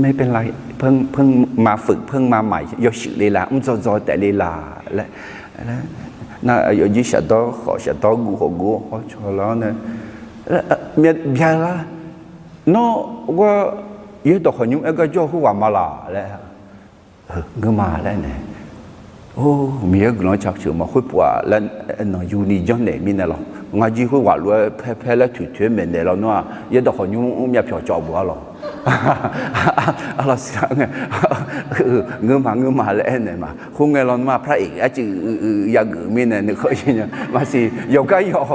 ไม่เป็นไร เพิ่งมาฝึก เพิ่งมาใหม่ yawshuif le laf, mr dzaw dzaw taef le laf laer, nar aqyawf jir shafdawr khawf shafdawr guv khawf guv-awr hawcaw lar-awr nae, bya lar, nawr ghawr yaerdawq khawqnymr aer gar jawr-eu khoerghaq ma laq laer, ngeurma laer nae, or Miqyaer guiqlanq cawq ceuq ma khoerpuf-aq laer, nanqyuni janrnaeq mirnae lawq. Ngar jir khoerghaq lof-aer paer paer laer toeq toeq-aer maeqnaeq lawnmr-aq, yaerdawq khawqnymr mr myavpyawq cawv bof-a lawq. Arlawq siqlar ngae, ngeurma ngeurma laer aernaeq ma. Khoerngae lawnmr-aq, พระเอก arcuiv uiv uiv yageuf mirnae nuikhanr ir nya. Maqsiq yawqgar yawq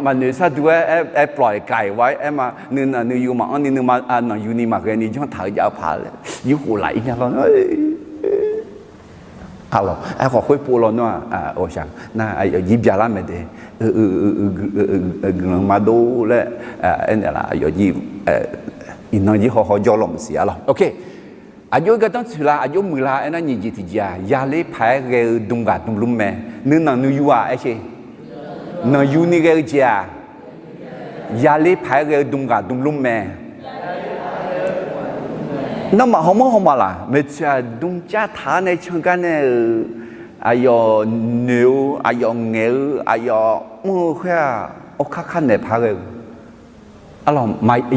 maqnoeq sharduq-aer aer ploiq kaiq wa-aer aer ma. Nuinanq nuiyu maqanr ni nuima nanqyuni maqghae ni janr taq-eu jav-eu paq laer yurkhof laf ir nya lawr. Arlawq, aerkhawf khoerpov lawnmr-aq, ghawqshaq nar aqyawf jir byalar mae de, guiqlanq maqdov laer aernaeq laf, aqyawf jir iqnan jir hawhaw jawr lawq maqsiq-a lawq. Aqjox-aer gardanr tsoeq la, aqjox muiq la aernar, nyiq jeq tiqjeq-aq, yaler paq-aer ghae-eu dm ghaq dm lmr mae. Nuinanq nuiyu-aq aershe, nanqyu ni ghae-eu jeq-aq, yaler paq-aer ghae-eu dm ghaq dm lmr mae. Nawmaf hawmawr hawma laq, maeqtsoeq-aq dm car taq-awr nae can gar nae-euq, aqyawf noeq-eu, aqyawf ngaeq-eu, aqyawf mr-eu khoer-aq, awrkar kar naeq paq-aer ghae-eu. Arlawq,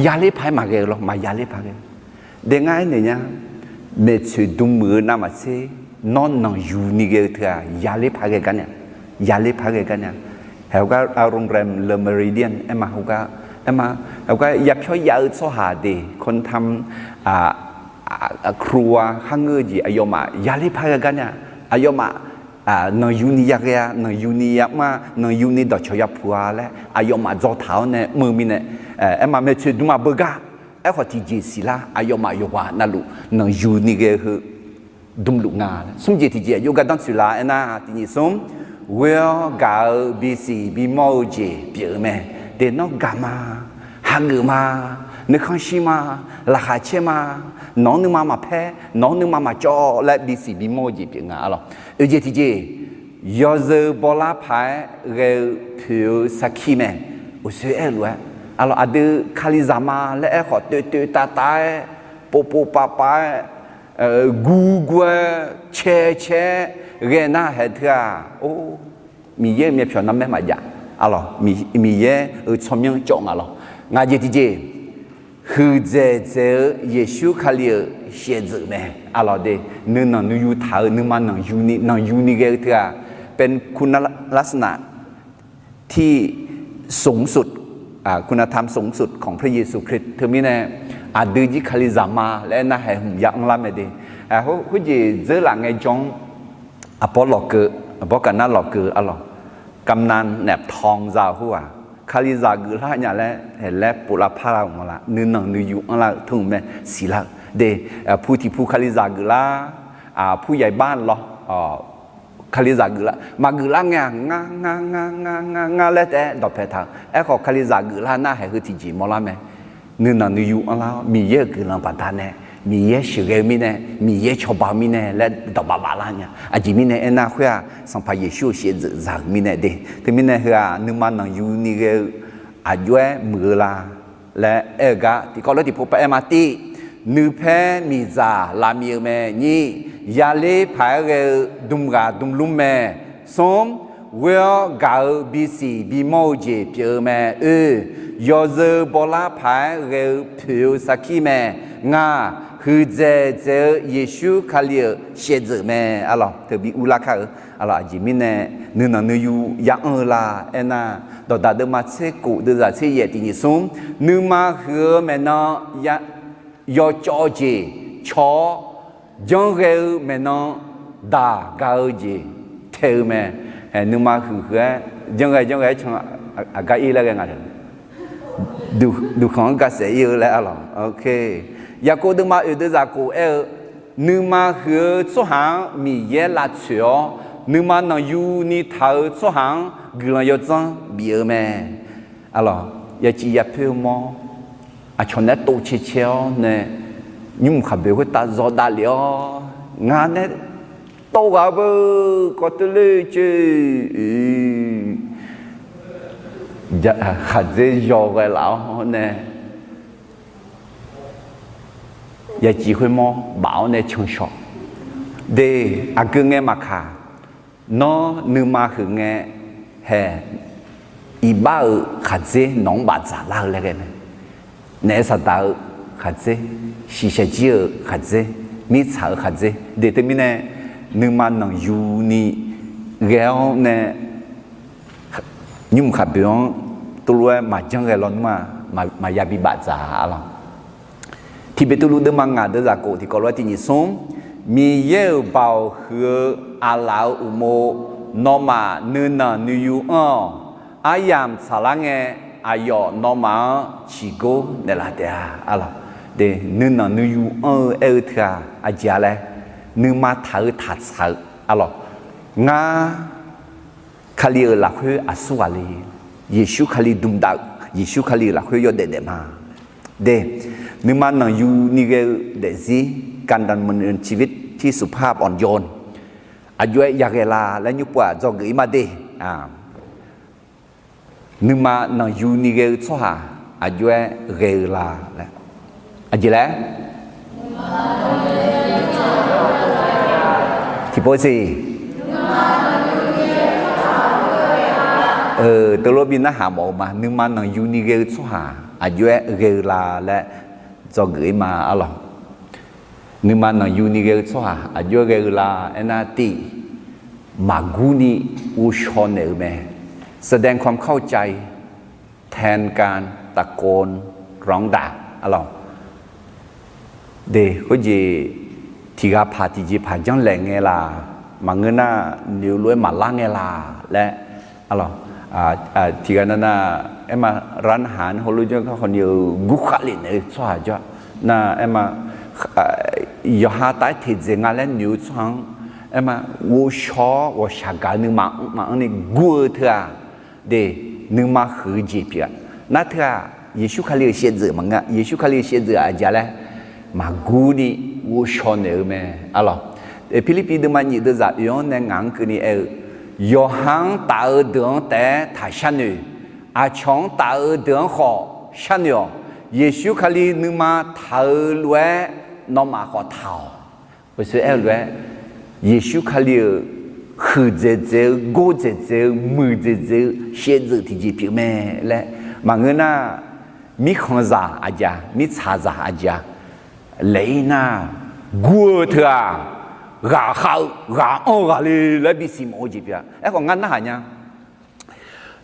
yaler paq-aer maqghae-eu lawr, maqyaler paq-aer ghae-eu. Daef ngar aernaeq nya, maeqtsoeq dm muiq-eu navmaqtser, nawr nanqyu ni ghae-eu teu-aq, yaler paq-aer ghae gar nae, yaler paq-aer ghae gar nae. Heugar โรงแรม Le Méridien aer ma heugar, aer ma, heugar yapyawr yav-eu tsawrhaq de, คนทำครัว kharngeur-eu jeq aqyawfmaf yaler paq-aer ghae gar nae, aqyawfmaf nanqyu ni yaghae-a, nanqyu ni yamr-a, nanqyu ni dawqcawq yapuq-a laer aqyawfmaf dzaw taq-awr nae mr-eu mirnae, aer ma maeqtsoeq dm maqbeugar. Aerkhawf tiqjeq siqlar, aqyawfmaf yawqghaq navluf nanqyu ni ghae-eu heu dmluf nga. Smr jeq tiqjeq aqjox gardanr tsoeq la aernar, tiqnyif smr, ghoe-awr gaq-eu bisiq bimawr-eu jeq pyeuf-eu mae. De nawr gaq ma, hageuf ma, nuikhanr shir ma, laqkhaq caer ma, nawq-anr nuima maqpaer, nawq-anr nuima maqcawv laer bisiq bimawr-eu jeq pyeuf nga. Arlawq, oeq jeq tiqjeq, yawzeu bawlar paq-aer ghae-eu poeq-eu sarkir mae. Uqsoer aer-eu lof-aer, Aqlawq, aqdui Kalizaq ma laer aerkhawf toeq toeq taf taf-aer, pov pov pav pav-aer, guv guv-aer, cae cae-aer ghae nar haeq teu-aq, or, Miqyaer-euq myavpyawq narmaer maqjav. Aqlawq, Miqyaer-euq tsawrmyanr cawv nga lawq. Ngaq jeq tiqjeq, huiqdzaeq dzaeq-eu Yeqsur Kali-euq shaevdzeuf mae. Aqlawq de, nuinanq nuiyu taq-eu nuima nanqyuni nanqyuni ghae-eu teu-aq, เป็นคุณลักษณะที่สูงสุด คุณธรรมสูงสุดของพระเยซูคริสต์ teumirnae, aqdui jir Kalizaq ma laer aernar haeq hmq ya anrlar mae de. Khoerjeq dzeurlaf ngaejawr-anr, aqbawr lawqkeuv, aqbawr gaqnar lawqkeuv aqlawq, กำนันแหนบทอง za-euq khoer-aq, Kalizaq geuflar nya laer haeq laer pov lavpar lar-euq maqlar, nuinanq nuiyu anrlar-eu teu-euq mae, siqlar-eu de. Pu tiq pu Kalizaq geuflar, pu yaiq bar lawr, Kalizaq geuflar, maqgeuflar ngae-aq, ngar ngar ngar ngar ngar ngar laer taef-aer dawqpae taq-eu. Aerkhawf, Kalizaq geuflar nar haeq heu tiqjeq mawrlar mae. Nuinanq nuiyu anrlar-awr, Miqyaer-euq guiqlanq baqdanae, Miqyaer sheuqghae-eu mirnae, Miqyaer cawba-eu mirnae laer dawqbaf baflar nya. Aqjeq mirnae aernar khoer-aq, Sanqpaq Yeqsur-euq shaevdzeuf za-euq mirnae de. Teumirnae heu-aq, nuima nanqyuni ghae-eu aqjox-aer muiq-eu la laer aer-eu gar tiqkawv lof tiqpov pav aer ma. Tiv, nuipaer miqdzaq lavmiq-eu mae. Nyir, yaler paq-aer ghae-eu dm ghaq dm lmr mae. Smr, ghoer-awr gaq-eu bisiq bimawr-eu jeq pyeuf-eu mae. Oe, yawzeu bawlar paq-aer ghae-eu poeq-eu sarkir mae. Ngaq, huiqdzaeq dzaeq-eu Yeqsur Kali-euq shaevdzeuf mae. Aqlawq, teubi urlar kar-eu. Aqlawq, aqjeq mirnae nuinanq nuiyu ya anr-eu la aernar, Dawqdaq deuvma tser kof deuvzaq tser yaef tiq nyiq smr, nuima huiq-eu maeqnan yawcawv-eu jeq caw-awr, janrghae-eu maeqnan daq gaq-eu jeq tae-eu mae. Nuima huiq huiq-aer janrghae janrghae-aer can, aqgar ir laer ghae nga. Duqkhanq-anr gaqsaef ir-eu laer aqlawq. Yaqkov deuvma oeq deuvzaq kof aer-eu, nuima huiq-eu tsawrhaq-anr Miqyaer lavtsoeq-awr, nuima nanqyuni taq-eu tsawrhaq-anr guiqlanq yawdzanr bif-eu mae. Aqlawq, yaciv yapoer-eu mawr, aqcawq naeq-aer tov cae cae-awr nae, nymrmq khaqboeq khoertav zawqdav lef-awr, ngar nae tov ghaq-eu beu kawv teu ler coer, khaqdzer yaw ghae laf-awr nae, yaciv khoermawr baf-awr nae canshawq de. Aqgeu ngae maqkaq, nawr nuima huiq ngae, haeq, iqbax-euq khaqdzer nawq-anr bafdzaq lar-eu laer ghae mae. Naef saqdaq-eu khaqdzer, shiqshaq jir-euq khaqdzer, mirtsaq-eu khaqdzer de. Teumirnae, nuima nanqyuni ghae-awr nae, nymrmq khaqboeq-anr tov lof-aer maqjanr ghae lawnmr-aq, maqya bi bafdzaq-a lawq. Tiq Beqtuvluv deuvma ngaq deuvzaq kof tiqkawv lof-aer tiq nyiq smr, Miqyaer-euq baoq huiq-eu aqlaf-euq uqmov nawmaf nuinanq nuiyu anr-awq. Aryamq tsaqlar ngae, aqyawf nawmaf-anr ciqgor naeqlaf taef-a lawq. De, nuinanq nuiyu anr-eu aer-eu teu-aq, aqjeq-a laer, nuima taq-eu taqtsaq-eu, aqlawq, ngar Kali-euq lafkhoer aqsur ghaq le, Yeqsur Kali dmdav-eu, Yeqsur Kali-euq lafkhoer yawdaef daef ma. De, nuima nanqyuni ghae-eu daefzir, การดำเนินชีวิตที่สุภาพอ่อนโยน aqjox-aer yaghae la laer nymrpov-aq dzawgeuf ir ma de. Nuima nanqyuni ghae-eu tsawrhaq aqjox-aer ghae-eu la laer, aqjeq laer tiqpov siq. Teulof bi narhaq mawf-eu ma. Nuima nanqyuni ghae-eu tsawrhaq aqjox-aer ghae-eu la laer dzawgeuf ir ma, aqlawq. Nuima nanqyuni ghae-eu tsawrhaq aqjox-aer ghae-eu la aernar, tiq, maqgur ni ghovshaw naeq-eu mae. แสดงความเข้าใจ แทนการตะโกนร้องด่า aqlawq. De, khoerjeq tiq ghaq paq tiqjeq paq janrlaeq ngae laq, maqngeur nar noeq-eu lof-aer maqlar ngae laq laer, aqlawq, tiq ghaq nar nar, aerma, ร้านอาหาร heulof janr gar khawf ni-euq gurkhav lef naeq-eu tsawrhaq jawr nar, aerma, yawqha taf-aer teqdzaeq nga laer noeq-eu tsawrhaq-anr, aerma, ghovshaw-awr ghawqshaq gaq-eu nuima maqanr ni gur-eu teu-aq, de, nuima huiq-eu jeq pyeuf-a. Nar teu-aq, Yeqsur Kali-euq shaevdzeuf maqngeur-a. Yeqsur Kali-euq shaevdzeuf-aq aqjeq laer, maqgur ni ghovshaw naeq-eu mae, aqlawq. Pirlirpiv deuvma nyiq deuvzaq oeq-anr nae ngaq-anr keuvni aer-eu, yawqha-anr taf-eu deuq-anr taef-aer taqshar noeq. Aqcawq-anr taf-eu deuq-anr khawf sharnoeq-awq. Yeqsur Kali nuima taq-eu lof-aer nawmaf khawf taq-awq. Oe, aer-eu lof-aer, Yeqsur Kali-euq huiqdzaeq dzaeq-eu, gordzaeq dzaeq-eu, muiqdzaeq dzaeq-eu shaevdzeuf tiqjeq pyeuf mae laer maqngeur nar, mirkhanqzaq aqjeq-a, mirtsaqzaq aqjeq-a laer-ir nar, gur-eu teu-aq, ghaqkhav-eu ghaq anr-eu ghaqle laer bisiq mawf-eu jeq pyeuf-a. Aerkhawf ngar narhaq nya,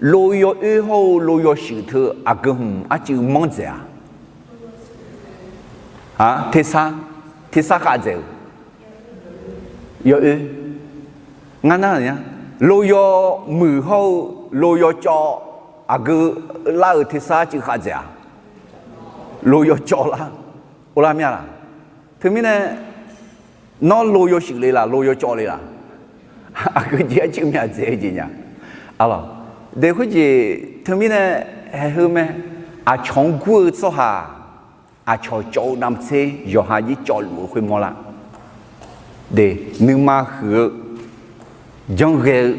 loyaw oer hawr-eu loyaw shuif teu aqgeu hmq arcuiv manr dzaeq-a. Tersar, tersar khav dzaeq-eu yawoer. Ngar nar-aq, loyaw muiq hawr-eu loyaw cawv aqgeu lar-euq tersar arcuiv khav dzaeq-a. Loyaw cawv lar, or lar mir-a laq? Teumirnae nawr loyaw shuif le laq, loyaw cawv le laq? Aqgeu jeq arcuiv myaq dzaeq-eu jeq nya. Aqlawq, de khoerjeq teumirnae haeq heu mae. Aqcawq-anr gur-eu tsawrhaq aqcawq cawv-eu navmaqtser yawqha jir cawvluf-eu khoermawr lar. De, nuima huiq-eu, janrghae-eu,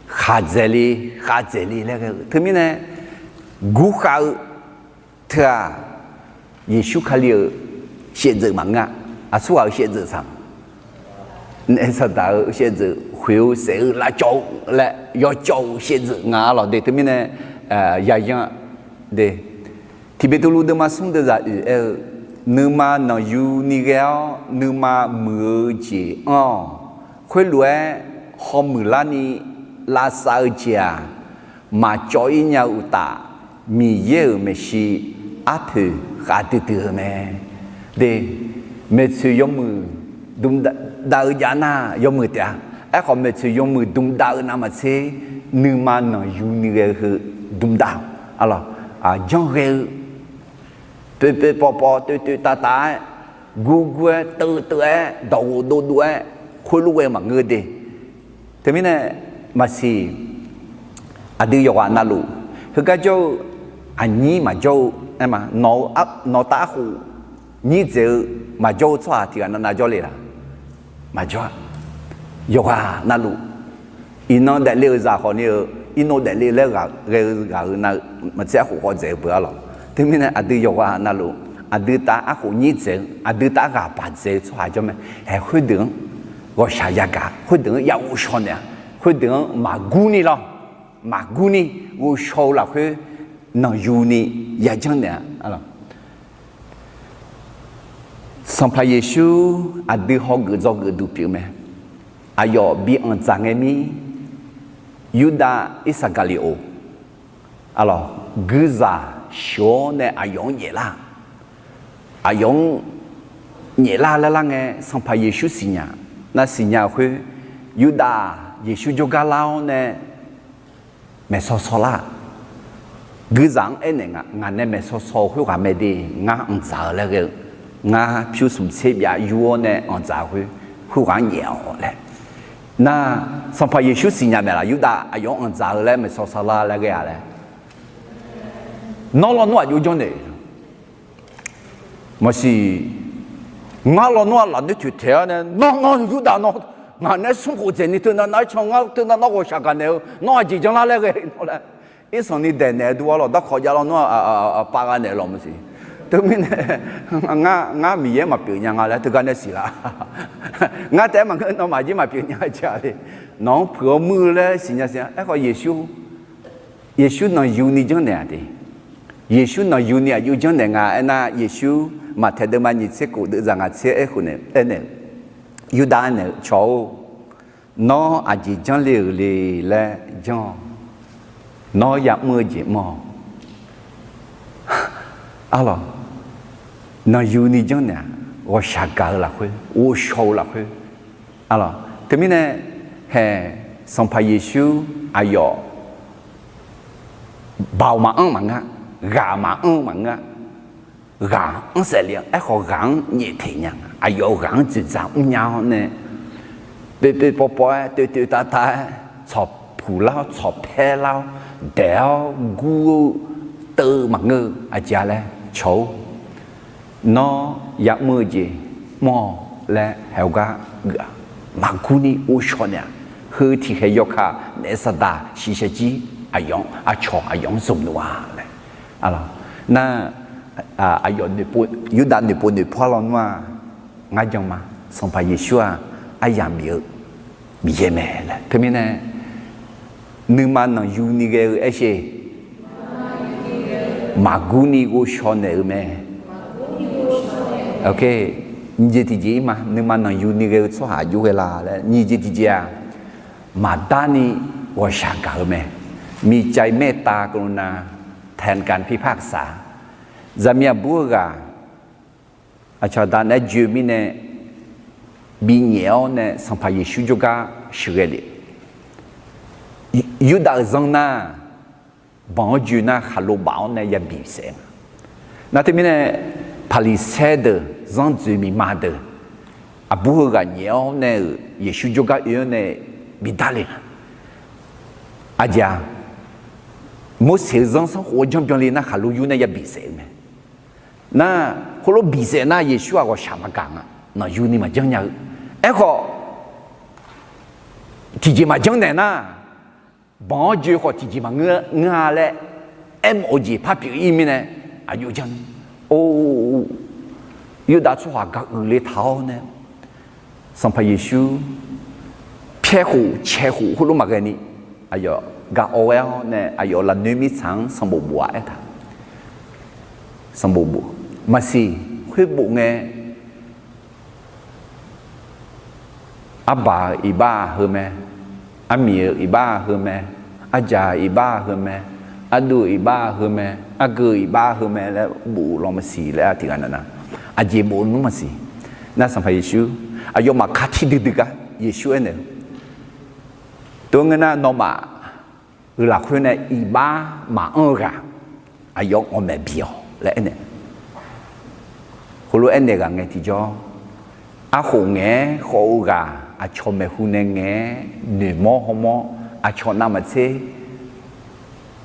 khaqdzaeq le, khavdzaeq le laer ghae-eu teumirnae gurkhav-eu teu-aq, Yeqsur Kali-euq shaevdzeuf maqngeur-a. Aqsurghaq-euq shaevdzeuf saq, naef saqdaq-eu shaevdzeuf, khoeq-eu saef-eu lavcawv-eu laer yawcawv-eu shaevdzeuf nga. Aqlawq, de teumirnae yayan de, Tiqbeqtuvluv deuvma smr deuvzaq oeq aer-eu, nuima nanqyuni ghae-awr nuima muiq-eu jeq anr-awq. Khoerlof-aer hawmuiq larni lavsav-eu jeq-aq, maqcawv-ir nya-eu uqtaf, Miqyaer-euq maeqshi arpoeq khavdui dui-eu mae. De, maeqtsoeq yawmuiq dmq dav-eu jav nar yawmuiq taef-a. Aerkhawf maeqtsoeq yawmuiq dmq dav-eu navmaqtser nuima nanqyuni ghae-eu heu dmq dav-awq. Aqlawq, janrghae-eu, poeqpoeq pawqpawf toeqtoeq tavtav-aer, gurgur-aer, teuvteuv-aer, dawqghof dovdov-aer, khoerlof ghae maqngeur de. Teumirnae maqsiq, aqdui yawqghaq navluf heugar jawr-eu, aqnyir maqjawr-eu, aer ma, nawq-eu, nawq-eu tav arkhof nyir dzaeq-eu maqjawr-eu tsawrhaq tiqghaq navnav jawrle laq? Maqjawr-a. Yawqghaq navluf, iqnan daefle-euq zaq khawf ni-eu, irnov daefle laer ghae-eu ghaq-eu navmaqtser arkhof khawf dzaeq-eu beu-a lawq. Teumirnae aqdui yawqghaq navluf, aqdui tav arkhof nyir dzaeq-eu, aqdui tav ghaq baq dzaeq-eu tsawrhaq jawr mae. Haeq khoerdeuq-anr ghawqshaq yagaq, khoerdeuq-anr ya ghovshaw naeq-a, khoerdeuq-anr maqgurni lawr, maqgurni ghovshaw-eu lafkhoer nanqyuni yajanr naeq-a. Sanqpaq Yeqsur aqdui hawgeuf dzawgeuf duq pyeuf mae. Aqyawf bi anqdzaq ngae mir, Yurdav Irsaqgaqliqoq, aqlawq, guizaq sheuq-awr nae aqyawf-anr nyaeflar. Aqyawf-anr nyaeflar laer lar ngae, Sanqpaq Yeqsur siqnya. Nar siqnya-euq khoer, Yurdav-aq Yeqsur jawrgar lar-awr nae maeqsaw saw lar. Guizaq-anr aernaeq, ngaq nae maeqsaw saw-eu khoerghaq mae de, ngar anqdzaq-eu laer ghae-eu, ngar pyursmq tser byav yur-awr nae anqdzaq-eu khoer, khoerghaq-anr nyaef-awq laer. Nar, Sanqpaq Yeqsur siqnya mae laq, Yurdav aqyawf-anr anqdzaq-eu laer maeqsaw saw lar laer ghae-a laer? Nawr lawnmr aqjox janrnaeq. Maqsiq, ngar lawnmr-aq lafnoer toeqtaeq-awr nae, nawr, nawr Yurdav nawr, ngaq nae smrkhof dzaeqni teunav nav-aer can, ngar teunav nawr ghawqshaq gaqnaeq-eu, nawr aqjeq janrlar laer ghae-a laer. Irsanqni daeqnaeq-eu dur-awr lawq, darkawq jav lawnmr-aq pav gha naeq-eu lawq maqsiq. Teumirnae, ngar, ngar Miqyaer maqpyeuf nya nga laer teugar nae siqlar. Ngar taef-aer maqngeur, nawmaf jir maqpyeuf nya-a jeq-a le. Nawq-anr puiq-awr muir-eu laer siqnya siq-a. Aerkhawf Yeqsur, Yeqsur nanqyuni janrnaeq-aq de. Yeqsur nanqyuni aqjox janrnaeq nga aernar, Yeqsur Maqtaeq deuvma nyiq tser kof deuvzaq ngaq tser aerkhof nae aernaeq-eu, Yurdav aernaeq-eu, Cawq-or, nawr aqjeq janrle-euq le laer janr-awq. Nawr ya'mr-eu jeq mr-awq. Arlawq, nanqyuni janrnaeq-aq, ghawqshaq gaq-eu lafkhoer, ghovshaw-eu lafkhoer. Arlawq, teumirnae haeq, Sanqpaq Yeqsur aqyawf baoq maqanr maqngeur, ghaq maqanr maqngeur, ghaq anr saef le-a. Aerkhawf ghaq-anr nyaefteq nya, aqyawf ghaq-anr dzoeqdzaq mrnya-awr nae, poeqpoeq pawqpawf-aer, toeqtoeq tavtaq-aer, tsawqpuq lar-awr, tsawqpaer lar-awr, daeq-awr gur-eu teu maqngeur-eu aqjeq-a laer, Cawq-or, nawr ya'mr-eu jeq mr-awq laer haeq-eu gar geuf-aq, maqgurni ghovshaw naeq-aq, heu tiqkhaeq yawkaq naef saqdaq shiqshaq jir aqyawf-anr, aqcawq aqyawf-anr zmq luf-a laer. Arlawq, Nar, aqyawf, Yurdav noeqpov noeqpawr-a lawnmr-aq, ngar jan ma. Sanqpaq Yeqsur-aq, aryamq bif-eu Miqyaer mae laer. Teumirnae, nuima nanqyuni ghae-eu aersheq, maqgurni ghovshaw naeq-eu mae. Nyiq jeq tiqjeq-ir ma, nuima nanqyuni ghae-eu tsawrhaq aqjox ghae la laer. Nyiq jeq tiqjeq-aq, maqdarni ghawqshaq gaq-eu mae. มีใจเมตตากรุณา แทนการพิพากษา Zaqmiq aqbur-eu ghaq aqcawq aqda naeq-aer joe mirnae, binyaef-awr nae Sanqpaq Yeqsur jawrgar sheuqghae le. Yurdav-euq zanr nar, banq-anr joe nar khaqlo baf-awr nae yabi saef nga. Nar teumirnae, Paqliqsaer deuq, zanr dzoeq miqma deuq, aqbur heughaq nyaef-awr nae-euq Yeqsur jawrgar oe-awr nae bidar le nga. Aqjeq-a, Morseq-eu zanrsanrkhof-anr janr byanle nar khaqlo yur nae yabi saef-eu mae. Nar, khoerlof bisaef nar Yeqsur-aq ghawqshaq maqgaq nga. Nanqyuni maqjanr nya-eu. Aerkhawf, tiqjeq maqjanr naeq nar, banq-anr joe khawf tiqjeq maqngeur-a laer, aermawf-eu jeq par pyeuf-ir mirnae, aqjox janr. Or, Yurdav tsawrhaq gaq uiqle taq-awr nae, Sanqpaq Yeqsur pyaer khof caeq khof khoerlof maqghae ni, aqyawf gaq-awr ghae-awr nae aqyawf lafnoer mirtsaq-anr sanqbof bof-a aertaq. Sanqbof bof, maqsiq, khoer bof ngae, arbaq-euq iqbax-aq heu mae, armiq-euq iqbax-aq heu mae, arjaq-euq iqbax-aq heu mae, arduv-euq iqbax-aq heu mae, argeu-euq iqbax-aq heu mae laer bof law maqsiq laer-a tiqghaq navnav. Aqjeq bof nmr maqsiq. Nar Sanqpaq Yeqsur, aqyawfmaf ka tiq duidui gar Yeqsur aernaeq-eu, tov ngeur nar nawmaf-euq lafkhoer nae iqbax maqanr-eu ghaq, aqyawf ngawqmaeq bi-awq laer aernaeq. Heulof aernaeq ghaq ngae tiqjawr, arkhof ngaeq-aer khawf-eu ghaq aqcawq maeqhu nae ngaeq-aer noeqmawr hawmawr aqcawq navmaqtser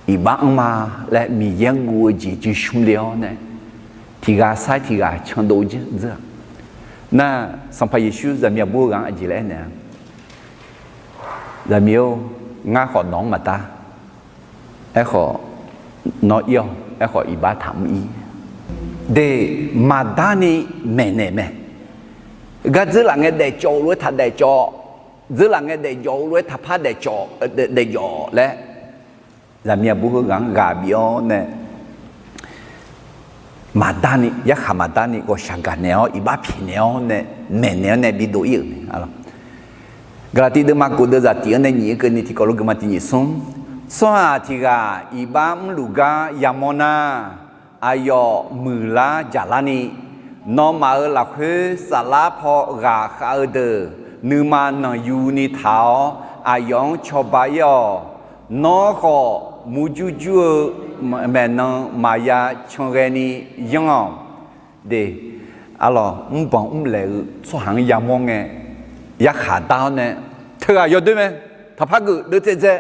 iqbax anrma laer Miqyaer-anr guv-eu jeq joe shmr le-awr nae, tiqghaq sair tiqghaq candov-eu dzeur-aq. Nar Sanqpaq Yeqsur zaqmiq aqbur-eu ghaq-anr aqjeq laer aernaeq-a, zaqmiq-or, ngar khawf nawq-anr maqdar. Aerkhawf, nawr ir-awq. Aerkhawf iqbax taqmr ir. De, maqdarni maeqnaeq mae. Gar dzeurlaf ngae daefcawv-eu lof-aer taq daefcawv, dzeurlaf ngae daefjawv-eu lof-aer taqpar daefcawv, daefjawv laer, zaqmiq aqbur heughaq-anr ghaq bif-awr nae, maqdarni, yarkhaq maqdarni ghawqshaq gaqnaeq-awr iqbax pyaeqnaeq-awr nae, maeqnaeq-awr nae bidov ir-euq mae. Gaqlaqtiv deuvma kof deuvzaq tiq-anr nae nyiq-aer keuvni tiqkawv lof geufma tiq nyiq smr, tsawrhaq tiq ghaq iqbax mrluf gar yamawr nar, aqyawf muiqlar jaqlarni, nawmaf-euq lafkhoer saflar paw ghaqkhav-eu deuq nuima nanqyuni taq-awr aqyawf-anr cawba ir-awq. Nawr khawf murjur jur-eu maeqnan maqya canghaeni yanr-awq. De, arlawq, mrbanq mrlaeq-eu tsawrhaq-anr yamawr ngae, yarkhaq dar-awr nae, teughaq yawdoer mae, taqpar geuf deuvtaev dzae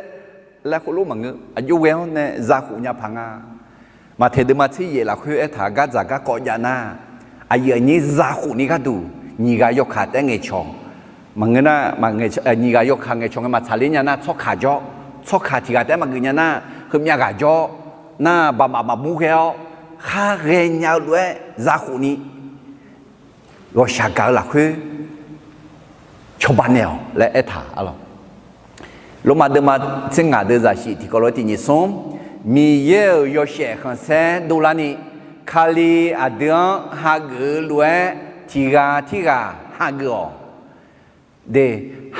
laer khoerlof maqngeur. Aqjox ghae-awr nae zakhof nya paq nga. Maqtaeq deuvma tser yaef lafkhoer aertaq gardzaq garkawv jav nar, aqyuif aqnyir zakhof ni gharduq nyiq ghaq yawkaq taef-aer ngaeqcawq. Maqngeur nar, nyiq ghaq yawkaq ngaeqcawq ngae maqtsaqler nya nar, tsawrkaq jawr, tsawrkaq tiq ghaq taef-aer maqgeuf nya nar, heumyav ghaq jawr nar, baqmaf maqmur ghae-awr khar ghaenya-eu lof-aer zakhof ni, ghawqshaq gaq-eu lafkhoer cawba naeq-awq laer aertaq arlawq. Lormav deuvma tser ngaq deuvzaq shif tiqkawv lof-aer tiq nyiq smr, Miqyaer-euq yawshaef khanqsaer dovlarni, Kali aqdui-anr hageuf-eu lof-aer tiq ghaq tirghaq hageuf-awq. De,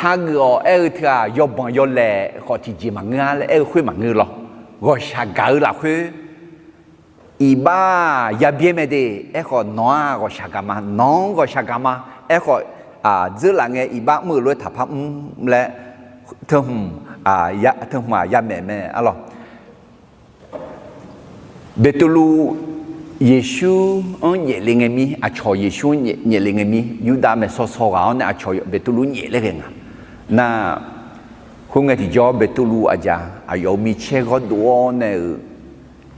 hageuf-awq aer-eu teughaq yawbanq yawlaeq khawf tiqjeq maqngeur-a laer aer-eu khoer maqngeur lawr. Ghawqshaq gaq-eu lafkhoer iqbax-aq yabyaer mae de. Aerkhawf nawq-aq ghawqshaq gaq ma, nawq-anr ghawqshaq gaq ma. Aerkhawf, dzeurlaf ngae iqbax mr-euq lof-aer taqpar mr laer, teu hmq, teu hmq-aq yamaeq mae arlawq. Beqtuvluv Yeqsur-anr nyaefle ngae mir, aqcawq Yeqsur-anr nyaefle ngae mir, Yurdav maeqsaw saw ghaq-awr nae aqcawq Beqtuvluv nyaef laer ghae nga. Nar, khoerngae tiqjawr Beqtuvluv aqjaq aqyawf-euq micaer ghawrdov-awr nae-euq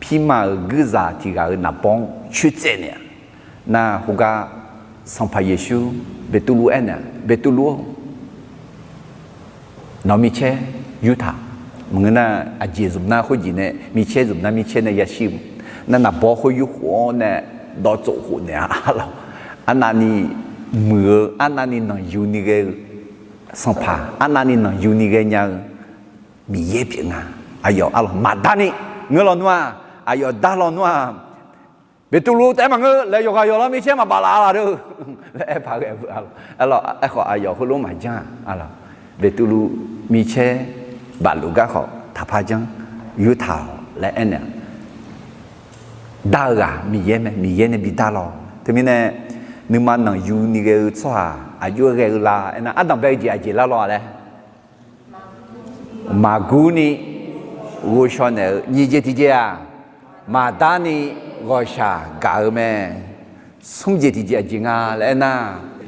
pirma-euq guirzaq tiq ghaq-euq naqbawr-anr coertsaev naeq-a. Nar khoergar Sanqpaq Yeqsur Beqtuvluv aernaeq-a, Beqtuvluv-or, nawq-euq micaer yurtaq. Maqngeur nar aqjeq zmq nar khoerjeq nae micaer zmq nar micaer nae yashir-eu. Nar naqbawr khoer yurkhof-awr nae dawv tsof khof naeq-a arlawq. Arnavni muiq-eu, arnavni nanqyu ni ghae-eu Sanqpaq, arnavni nanqyu ni ghae nya-eu Miqyaer pyeuf nga. Aqyawf arlawq maqdar ni ngeur lawnmr-aq, aqyawf dar lawnmr-aq, Beqtuvluv taef-aer maqngeur laer yawqghaq yawqlanr micaer maqbaf laf-a laq deu laer aer paq ghae-eu arlawq. Aerkhawf aqyawf heulof maqjanr-aq arlawq, Beqtuvluv micaer bafluf gar khawf taqpar janr yurtaq-awq laer aernaeq-a. Dar-eu ghaq Miqyaer mae, Miqyaer nae bidar lawq. Teumirnae nuima nanqyu ni ghae-eu tsawrhaq aqjox-aer ghae-eu la aernar, ardanq bae-eu jeq aqjeq lar lawq-a laer maqgurni ghovshaw naeq-eu, nyiq jeq tiqjeq-aq, maqdarni ghawqshaq gaq-eu mae. Smr jeq tiqjeq aqjeq nga laer aernar,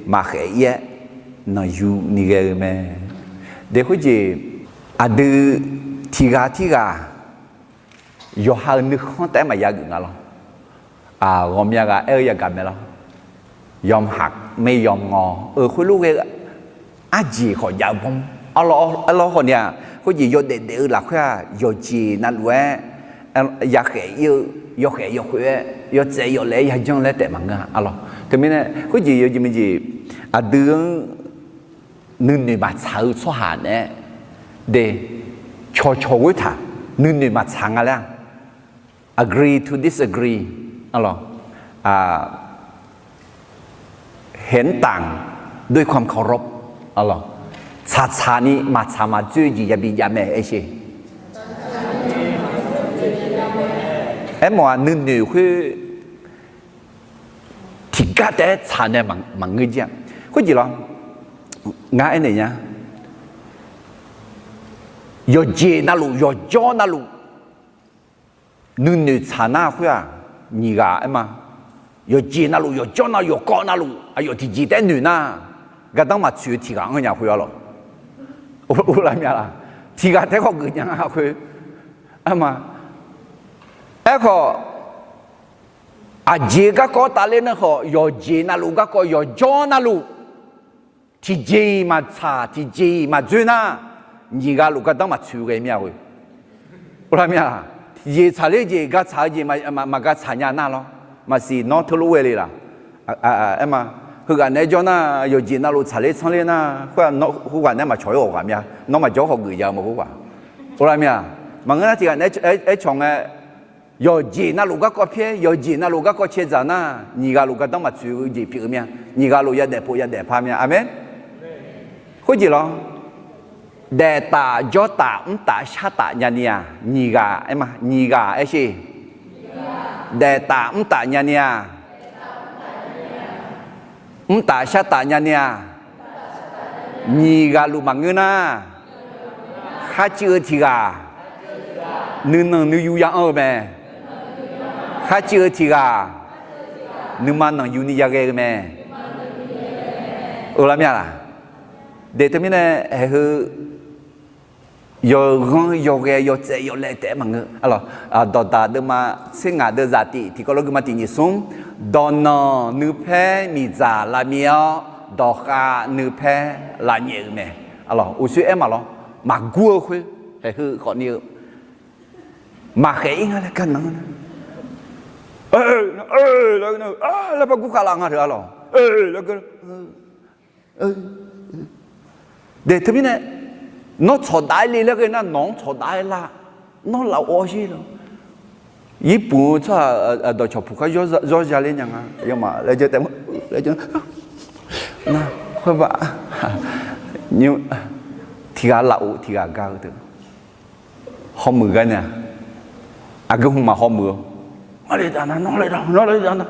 maqkhaef-ir-aer nanqyu ni ghae-eu mae. Daef khoerjeq aqdui tiqghaq tirghaq yawqha-euq nuikhanr taef-aer maqya geuf nga lawr. Ghawqmya ghaq aer-eu yagaq mae lawr. Yawmhaq mae yawmngawr-eu khoerlof ghae-eu arjeq khawf jav-eu bawr. Arlawr khawfni-aq, khoerjeq yawdaef daef-eu lafkhoer-aq, yawqjeq navluf-aer yakhaef-ir-eu, yawkhaef yawkhof-aer yawtsaev yawlaef-aer yajanr laer taef maqngeur-a arlawq. Teumirnae khoerjeq yawjeq maqjeq aqdui-anr nuinoeq maqtsaq-eu tsawrhaq naeq-aer de, cawqcawq ghoertaq nuinoeq maqtsaq nga laer-a. Agree to disagree arlawq. เห็นต่างด้วยความเคารพ arlawq. Tsaqtsaq ni maqtsaq maqdzoer-eu jeq yabi jav mae aersher. Aermawf-aq nuinoeq khoer tiqgar taef-aer tsaq nae maqngeur jir-a. Khoerjeq lawr, ngar aernaeq nya, yawqjeq navluf yawqjawr navluf nuinoeq tsaq nar khoer-aq, nyiq ghaq aer ma. Yawqjeq navluf yawqjawr navluf yawqkawv navluf aqyawf tiqjeq taef-aer noeq nar, gardanr maqtsoeq-eu tiq ghaq-anr nya khoer arlawq. Uvlanr mya laq? Tiq ghaq taef-aer khawf geuf nya nga khoer. Aer ma. Aerkhawf, aqjeq garkawv tafler nar khawf, yawqjeq navluf garkawv yawqjawr navluf tiqjeq-iq maqtsaq tiqjeq-iq maqdzoer nar, nyiq ghaq luf gardanr maqtsoeq ghae mir-a khoer. Uvlanr mya laq? Tiqjeq tsaqler jeq, gar tsaq-eu jeq maqgar tsaq nya nar lawr. Maqsiq nawr teulof ghae le laq? Aer ma. Heughaq naeq-aer jawr nar, yawqjeq navluf tsaqler tsanr ler nar, khoer-aq nawr khoerghaq naeq-aer maqcawq-ir ghawq ghaq mya. Nawr maqjawr khawf geuf ya-eu ma khoerghaq. Uvlanr mya laq? Maqngeur nar tiq ghaq naeq-aer cawq ngae, yawqjeq navluf garkawv pyaer, yawqjeq navluf garkawv cae dzaq nar, nyiq ghaq luf gardanr maqtsoeq-eu jeq pyeuf-eu mya. Nyiq ghaq luf yadaef pov yadaef par mya. Aqmeq. Khoerjeq lawr, daef taf jawr taf mr taf shar taf nyani-aq, nyiq ghaq aer ma, nyiq ghaq aersher. Daef taf mr taf nyani-aq, mr taf shar taf nyani-aq, nyiq ghaq luf maqngeur nar, kharcuiv-eu tiq ghaq nuinanq nuiyu ya anr-eu mae. Kharcuiv-eu tiq ghaq nuima nanqyu ni yaghae-eu mae. Uvlanr mya laq? De teumirnae aeqheu, yawghanr yawghae yawtsaev yawlaev taef-aer maqngeur. Dawqdaq deuvma tser ngaq deuvzaq tif tiqkawv lof guima tif nyiq smr, dawqnanq nuipaer miqdzaq lavmir-awr, dawqkhav nuipaer lavnyaef-eu mae. Uqshoe aer maqlawr, maqgur-eu khoer, haeqheu khawfni-eu maqkhaeq-ir nga laer gar nan-anr nar, laer par gur khav laf nga teu arlawq. Laer gar De teumirnae, nawr tsawqdav-aer le laer ghae nar, nawq-anr tsawqdav-aer lar, nawr lafov-awr shir lawr. Yirpuq-eu tsawrhaq dawqcawq puq khar zawr za ler nya nga, yawmaf laer jawr taef laer jawr nar, khoer ba, nymr, tiq ghaq lafov tiq ghaq gar-eu teu. Hawmuiq gar nar-aq, aqgeu hmq maq hawmuiq-eu. Nawr le dav nar, nawr le dav, nawr le dav nar.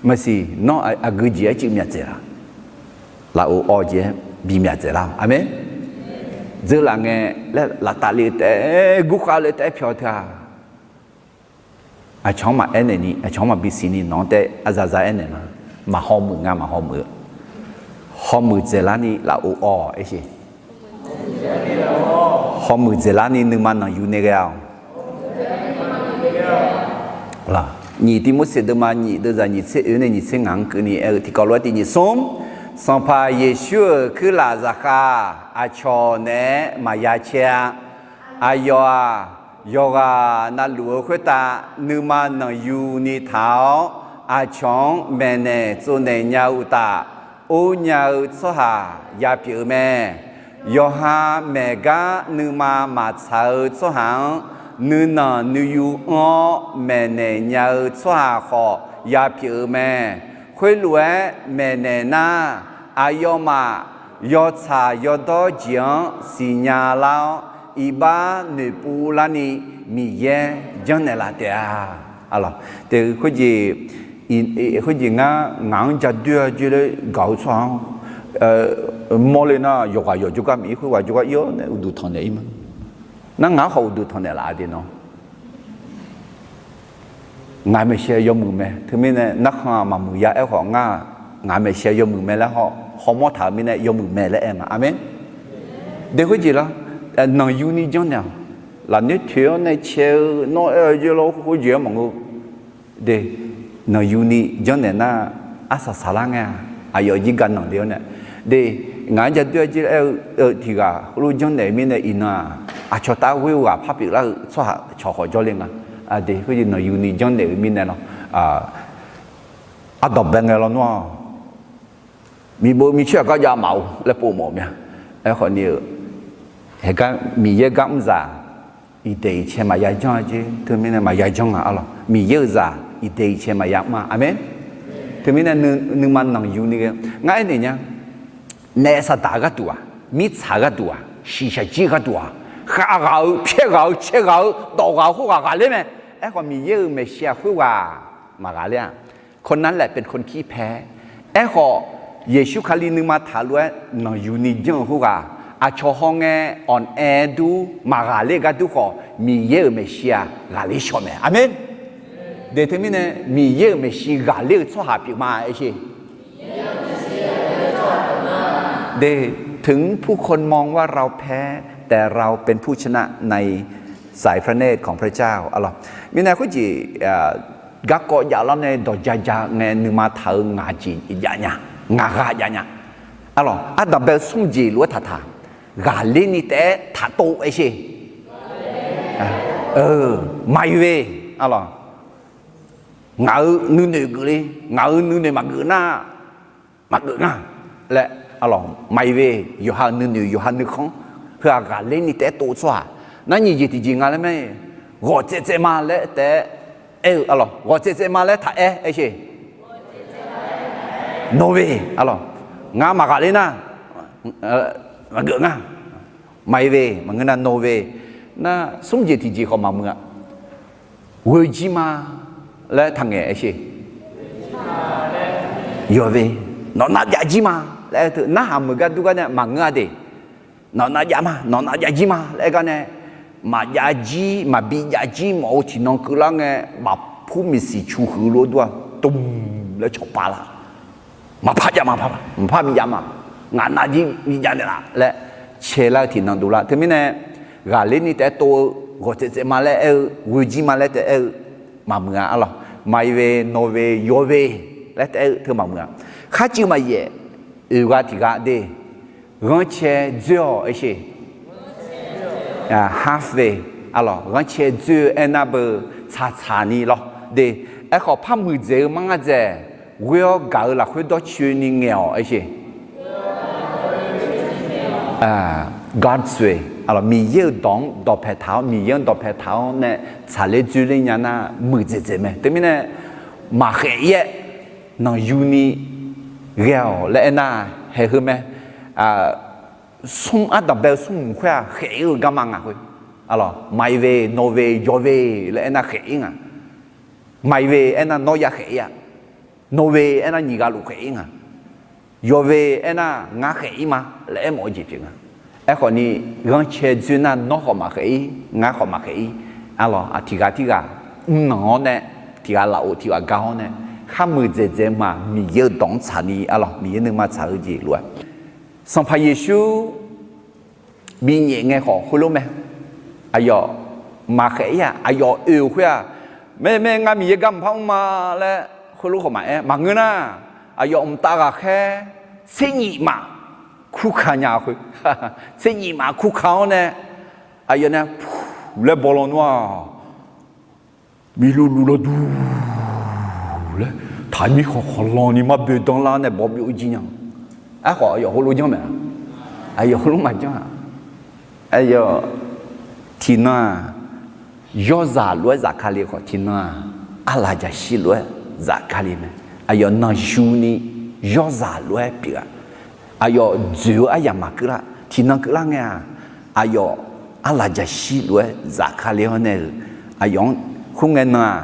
Maqsiq, nawr aqgeu jeq-aer cuiv myaq dzaeq laf? Lafov awv jeq-aer bi myaq dzaeq lar-awq. Aqmeq. Dzeurlaf ngae laer laftav le taef-aer, gurkhav le taef-aer pyawq teu-aq, aqcawq-anr maqaer naeq ni, aqcawq-anr maqbi siqni nawq-anr taef-aer zaza aer naeq nar, maq hawmuiq nga, maq hawmuiq-eu. Hawmuiq dzaeqlar ni lafov awv-awq aer sheq. Hawmuiq dzaeqlar ni nuima nanqyu nae ghae-awq. Nyiq Tiqmorseq deuvma nyiq deuvzaq nyiq tser oe nae nyiq tser ngaq-anr keuvni aer-eu tiqkawv lof-aer tiq nyiq smr, Sanqpaq Yeqsur-euq kuirlaf zaqkhav aqcawq naeq-aer maqya caer-a. Aqyawf-aq, Yawqghaq navluf-eu khoertav nuima nanqyuni taq-awr, aqcawq-anr maeqnaeq tsovnaeq nya-eu uqtaf, or nya-eu tsawrhaq yapyeuf-eu mae. Yawqha maeq gar nuima maqtsaq-eu tsawrhaq-anr, nuinanq nuiyu anr-awr maeqnaeq nya-eu tsawrhaq khawf yapyeuf-eu mae. Khoerlof-aer maeqnaeq nar, aqyawfmaf yawtsaq yawdawr jeq-anr siqnya lar-awr, iqbax noeqpov larni Miqyaer janrnaeq laf taef-a. Aq, khoerjeq, khoerjeq ngar ngaq-anr ja doer-a jeq laer gaq-eu tsawrhaq-anr mawrle nar, yawqghaq yawq jawrgar maqir, khoerghaq jawrgar ir-awr nae uqduq tanqnaeq ir ma. Nar ngaq-anr khawf uqduq tanqnaeq laf-a de nawr. Ngaq maeqshi yawmuiq mae. Teumirnae narkhan-aq maqmuiq ya. Aerkhawf ngar, ngaq maeqshi yawmuiq mae laer haw, hawmawr taq-euq mirnae yawmuiq mae laer aer nga. Aqmeq. De khoerjeq lar, nanqyuni janrnaeq-awq. Lafnoer toeq-awr nae cae-eu nawr aer-eu jeq lar khoerjeq-anr maqngeur. De, nanqyuni janrnaeq nar, arsaq saqlar ngae-a. Aqyawf jir ga nanq de-awr nae, de, ngaq-anr ja doer-a jeq aer-eu tiq ghaq khoerlof janrnaeq-eu mirnae iqnan-aq, aqcawq taf ghoer-eu ghaq par pyeuflar-eu tsawrhaq cawq khawf jawrle nga. De, khoerjeq nanqyuni janrnaeq-eu mirnae lawr, ardanqbae ngae lawr nawr-aq, miqbov micaer aqgar jav maf-eu laer pov mawf-eu mya. Aerkhawf ni-eu, haegar Miqyaer gar mrzaq iqdaeq iqcae maqya janr-a jeq. Teumirnae maqya janr nga arlawq. Miqyaer-euq zaq iqdaeq iqcae maqya mr-a. Aqmeq. Teumirnae nuima nanqyuni ghae ngar aernaeq nya. Naef saqdaq gharduq-aq, mirtsaq gharduq-aq, shiqshaq jir gharduq-aq, khavghaq-eu, pyaerghaq-eu, caerghaq-eu, dawqghaq-eu khoerghaq ghaqler mae. Aerkhawf Miqyaer-euq maeqshi-aq khoerghaq maqghaqler-a. Khoernar laef เป็นคนขี้แพ้. Aerkhawf, Yeqsur Kali nuima taq lof-aer nanqyuni janr-eu khoerghaq, aqcawq hawngae awq naeq-aer dur maqghaqler gar dur khawf, Miqyaer-euq maeqshi-aq ghaqler shawq mae. Aqmeq. De teumirnae Miqyaer-euq maeqshi ghaqler-eu tsawrhaq pyeuf ma aer sher. De, ถึงผู้คนมองว่าเราแพ้ แต่เราเป็นผู้ชนะในสายพระเนตรของพระเจ้า arlawq. Mirnae khoerjeq garkawv javlar nae dawqja ja ngae nuima taq-eu ngaq jeq jav nya, ngaq ghaq jav nya. Arlawq, ardanqbae-eu smr jeq lof-aer taqtaq, ghaqler ni taef-aer taqtov aer sher. Maqir ve, arlawq, ngaq-euq nuinoeq geuf le, ngaq-euq nuinoeq maqgeuf nar, maqgeuf nga laer, arlawq, maqir ve, yawqha-euq nuinoeq, yawqha nuikhanr, heu-aq ghaqler ni taef-aer tov-eu tsawrhaq. Nar nyiq jeq tiqjeq nga laer mae, ghawq tsaev tsaev ma laer taef-aer aer-eu, arlawq, ghawq tsaev tsaev ma laer taqaer aer sher. Nawr ve, arlawq, ngar maqghaqler nar, maqgeuf nga. Maqir ve, maqngeur nar nawr ve, nar smr jeq tiqjeq khawf maqmuiq-a. Ghoe jir ma laer taqngaeq aer sher. Yawf ve, nawq nav jav jir ma laer aer teu narhaq meuq gar dur gar nae maqngeur-a de. Nawq nav jav ma, nawq nav jav jir ma laer aer gar nae, maqjav jir, maqbi jav jir mawf-eu tiqnan keuvlar ngae, bafpur miqsiq cu huiq lof dur-a, dmq laer cawqpav lar. Maqpar jav ma, maqpar bi jav ma, ngaq nav jir bi jav naeqlaf laer caelar-eu tiqnan dovlar. Teumirnae ghaqler ni taef-aer tov-eu, ghawq tsaev tsaev ma laer aer-eu, ghoe jir ma laer taef-aer aer-eu maqmuiq-a, arlawq. Maqir ve, nawr ve, yawf ve laer taef-aer aer-eu teu maqmuiq-a. Kharcuiv maqyaef, oeq gha tiq gha de, ghanrcae dzoer-awq aer sher. Half ve, arlawq, ghanrcae dzoer-eu aernar beu tsaqtsaq ni lawr de. Aerkhawf par muiqdzaeq-eu mar ngar dzaeq, ghoer-awr gaq-eu lafkhoer dawrcoeni ngaeq-awq aer sher. God's way, arlawq, Miqyaer-euq dawq-anr dawqpae taq-awr, Miqyaer-anr dawqpae taq-awr nae tsaqler dzoerler nya nar muiqdzaeq dzaeq mae. Teumirnae maqkhaef-ir-aer nanqyuni ghae-awq laer aernar, haeq heu mae. Smr ardanqbae-eu smrmuiq khoer-aq khaef-ir-eu garma nga khoer. Arlawq, maqir ve, nawr ve, yawf ve laer aernar khaef-ir nga. Maqir ve aernar nawr ya khaef-ir-a. Nawr ve aernar nyiq ghaq luf khaef-ir nga. Yawf ve aernar ngar khaef-ir ma laer aermawf-eu jeq pyeuf nga. Aerkhawf ni, ghanrcae dzoer nar nawr khawf maqkhaef-ir, ngar khawf maqkhaef-ir. Arlawq, tiq ghaq tirghaq mrnanq-awr nae, tiq ghaq lafov tiq ghaq gar-awr nae, khar muiqdzaeq dzaeq ma, Miqyaer-euq dawq-anr tsaqni, arlawq, Miqyaer nuima tsaq-eu jeq lof-aer, Sanqpaq Yeqsur binyaef ngae khawf khoerlof mae. Aqyawf maqkhaef-ir-aq, aqyawf oe-euq khoer-aq, mae mae ngar Miqyaer gar maqpar mr ma laer khoerlof khawf maqaer. Maqngeur nar, aqyawf mqtav ghaqkhaer tser nyif maf kurka nya-eu khoer, tser nyif maf kurka-awr nae, aqyawf nae pu laer bawlan nmr-aq, bi luvluv lawduq laer taqmir khawqkhawq lanni marboe danrlar nae bawbyov jir nya. Aerkhawf aqyawf heulof janr mae-a? Aqyawf heulof maqjanr-aq. Aqyawf tiqnan-aq, yawrzaq lof-aer zafkale khawf, tiqnan-aq, arlaqjaqshir lof-aer zafkale mae. Aqyawf nanqyuni yawrzaq lof-aer pyeuf-a. Aqyawf dzoeq-eu aryamq maqkeuvlar, tiqnan keuvlar ngae-aq, aqyawf arlaqjaqshir lof-aer zafkale-awr nae-euq, aqyawf-anr khoerngae nan-aq,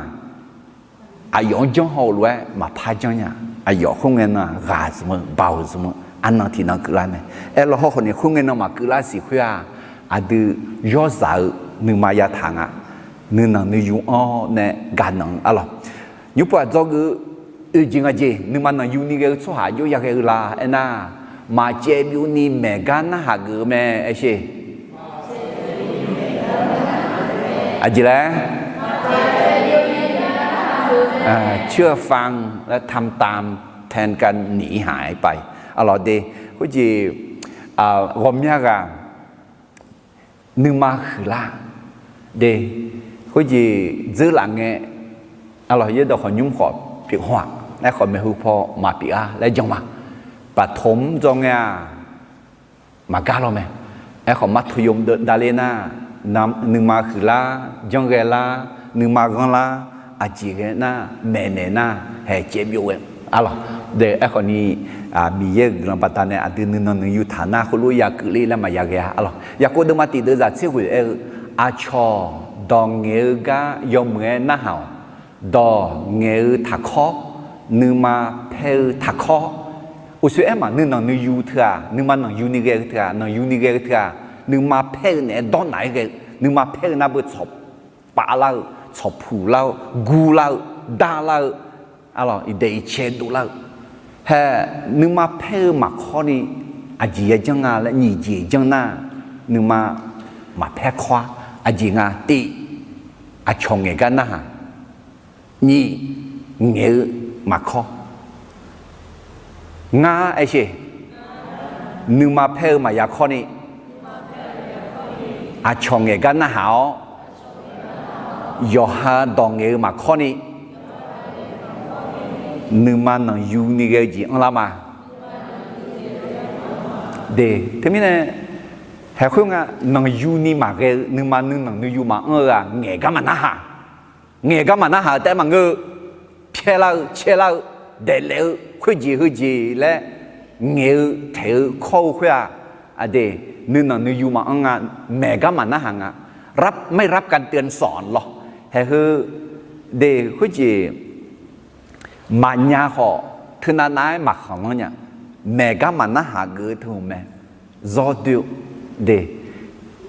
aqyawf-anr janr haw-eu lof-aer maqpar janr nya. Aqyawf khoerngae nan-aq, ghaq zmq-eu, baoq zmq-eu, arnan tiqnan keuvlar mae. Aerlawr hawrkhawf ni khoerngae nan maqkeuvlar siq khoer-aq, aqdui yawrzaq-eu nuima yataq nga. Nuinanq nuiyu anr-awr nae gaqnanq-eu arlawq. Nymrpov aqdzawgeuf-eu oeq jeq ngaq jeq nuima nanqyuni ghae-eu tsawrhaq jov yaghae-eu la aernar, maqcaev byovni maeqgar narhaq geuf-eu mae. Aersheq, aqjeq laer, เชื่อฟัง และทำตามแทนการหนีหายไป arlawq de. Khoerjeq ghawqmya ghaq nuima huiqlar de. Khoerjeq dzeurlaf ngae, arlawq, yaerdawq khawf nymr khawf pyeuf haw-aq. Aerkhawf maeqhu paw maqpyeuf-a laer jan ma. ประถม dzawr ngae-aq, maqgar law mae. Aerkhawf มัธยม davle nar, nuima huiqlar, janrghae lar, nuima ghanrlar, aqjeq ghae nar, maeqnaeq nar, haeq caev byov ghae. Arlawq, de, aerkhawf ni Miqyaer-euq guiqlanq baqdanae aqdui nuinanq nuiyu taq nar khoerlof ya keuvle laer maqya ghae-a. Arlawq, Yaqkov deuvma tiq deuv zaq tser ghoeq aer-eu, aqcawq dawq ngaeq-eu gar yawmuiq-aer narhaq-awq. Dawq ngaeq-eu taqkawr, nuima paer-eu taqkawr. Uqshoe aer maq nuinanq nuiyu teu-aq, nuima nanqyuni ghae-eu teu-aq, nanqyuni ghae-eu teu-aq, nuima paer-eu naeq-aer dawrnaq-aer ghae-eu, nuima paer-eu nar beu tsawq pavlar-eu, tsawqpuq lar-eu, gur lar-eu, dar lar-eu, arlawq, iqdaeq iqcae dovlar-eu. Hae, nuima paer-eu maqkawr ni aqjeq ya janr nga laer nyiq jeq janr nar, nuima maqpaer kawr-ar. Aqjeq nga tiv, aqcawq ngaeq gar narhaq. Nyiq, ngaeq-eu maqkawr. Ngar aersheq, nuima paer-eu maqya kawr ni, aqcawq ngaeq gar narhaq-awr, yawqha dawq ngaeq-eu maqkawr ni, nuima nanqyuni ghae-eu jeq anrlar ma. De, teumirnae, haeq khoer nga, nanqyuni maqghae-eu nuima nuinanq nuiyu maqanr-eu-aq ngaeq gar maqnarhaq. Ngaeq gar maqnarhaq-eu taef maqngeur-eu, pyaerlar-eu caerlar-eu, daeflaef-eu khoerjeq heujeq laer ngaeq-eu taeq-eu kawr-eu khoer-aq, aqde, nuinanq nuiyu maqanr nga, maeq gar maqnarhaq nga, ไม่รับการเตือนสอน lawr. Haeq heu, de, khoerjeq maqnya khawf, teunav nav-aer maqkhanqlanr nya. Maeq gar maqnarhaq geuf-eu teu-euq mae. Zawr doe-eu, de,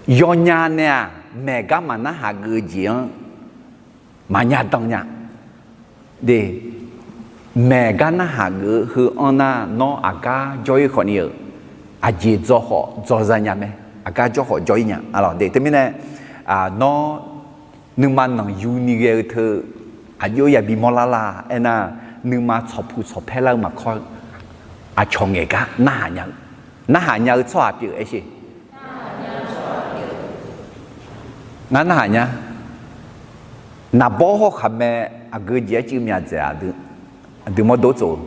yawnya nae-aq, maeq gar maqnarhaq geuf-eu jeq-anr maqnya dan nya. De, maeq gar narhaq geuf-eu heu anr nar, nawr aqgar jawr-ir khawf ni-euq, aqjeq dzaw khawf dzaw za nya mae. Aqgar jawr khawf jawr-ir nya. Arlawq, de, teumirnae, nawr nuima nanqyuni ghae-eu teu aqjox yabi mawrlar la aernar, nuima tsawqpuq tsawqpaer lar-eu maqkawr-eu, aqcawq ngaeq gar narhaq nya-eu, narhaq nya-eu tsawrhaq pyeuf aersheq. Ngar narhaq nya. Naqbawr hawr khaqmae aqgeu jeq-aer cuiv myaqdzaeq-a, aqdui mawrdo tsof-eu.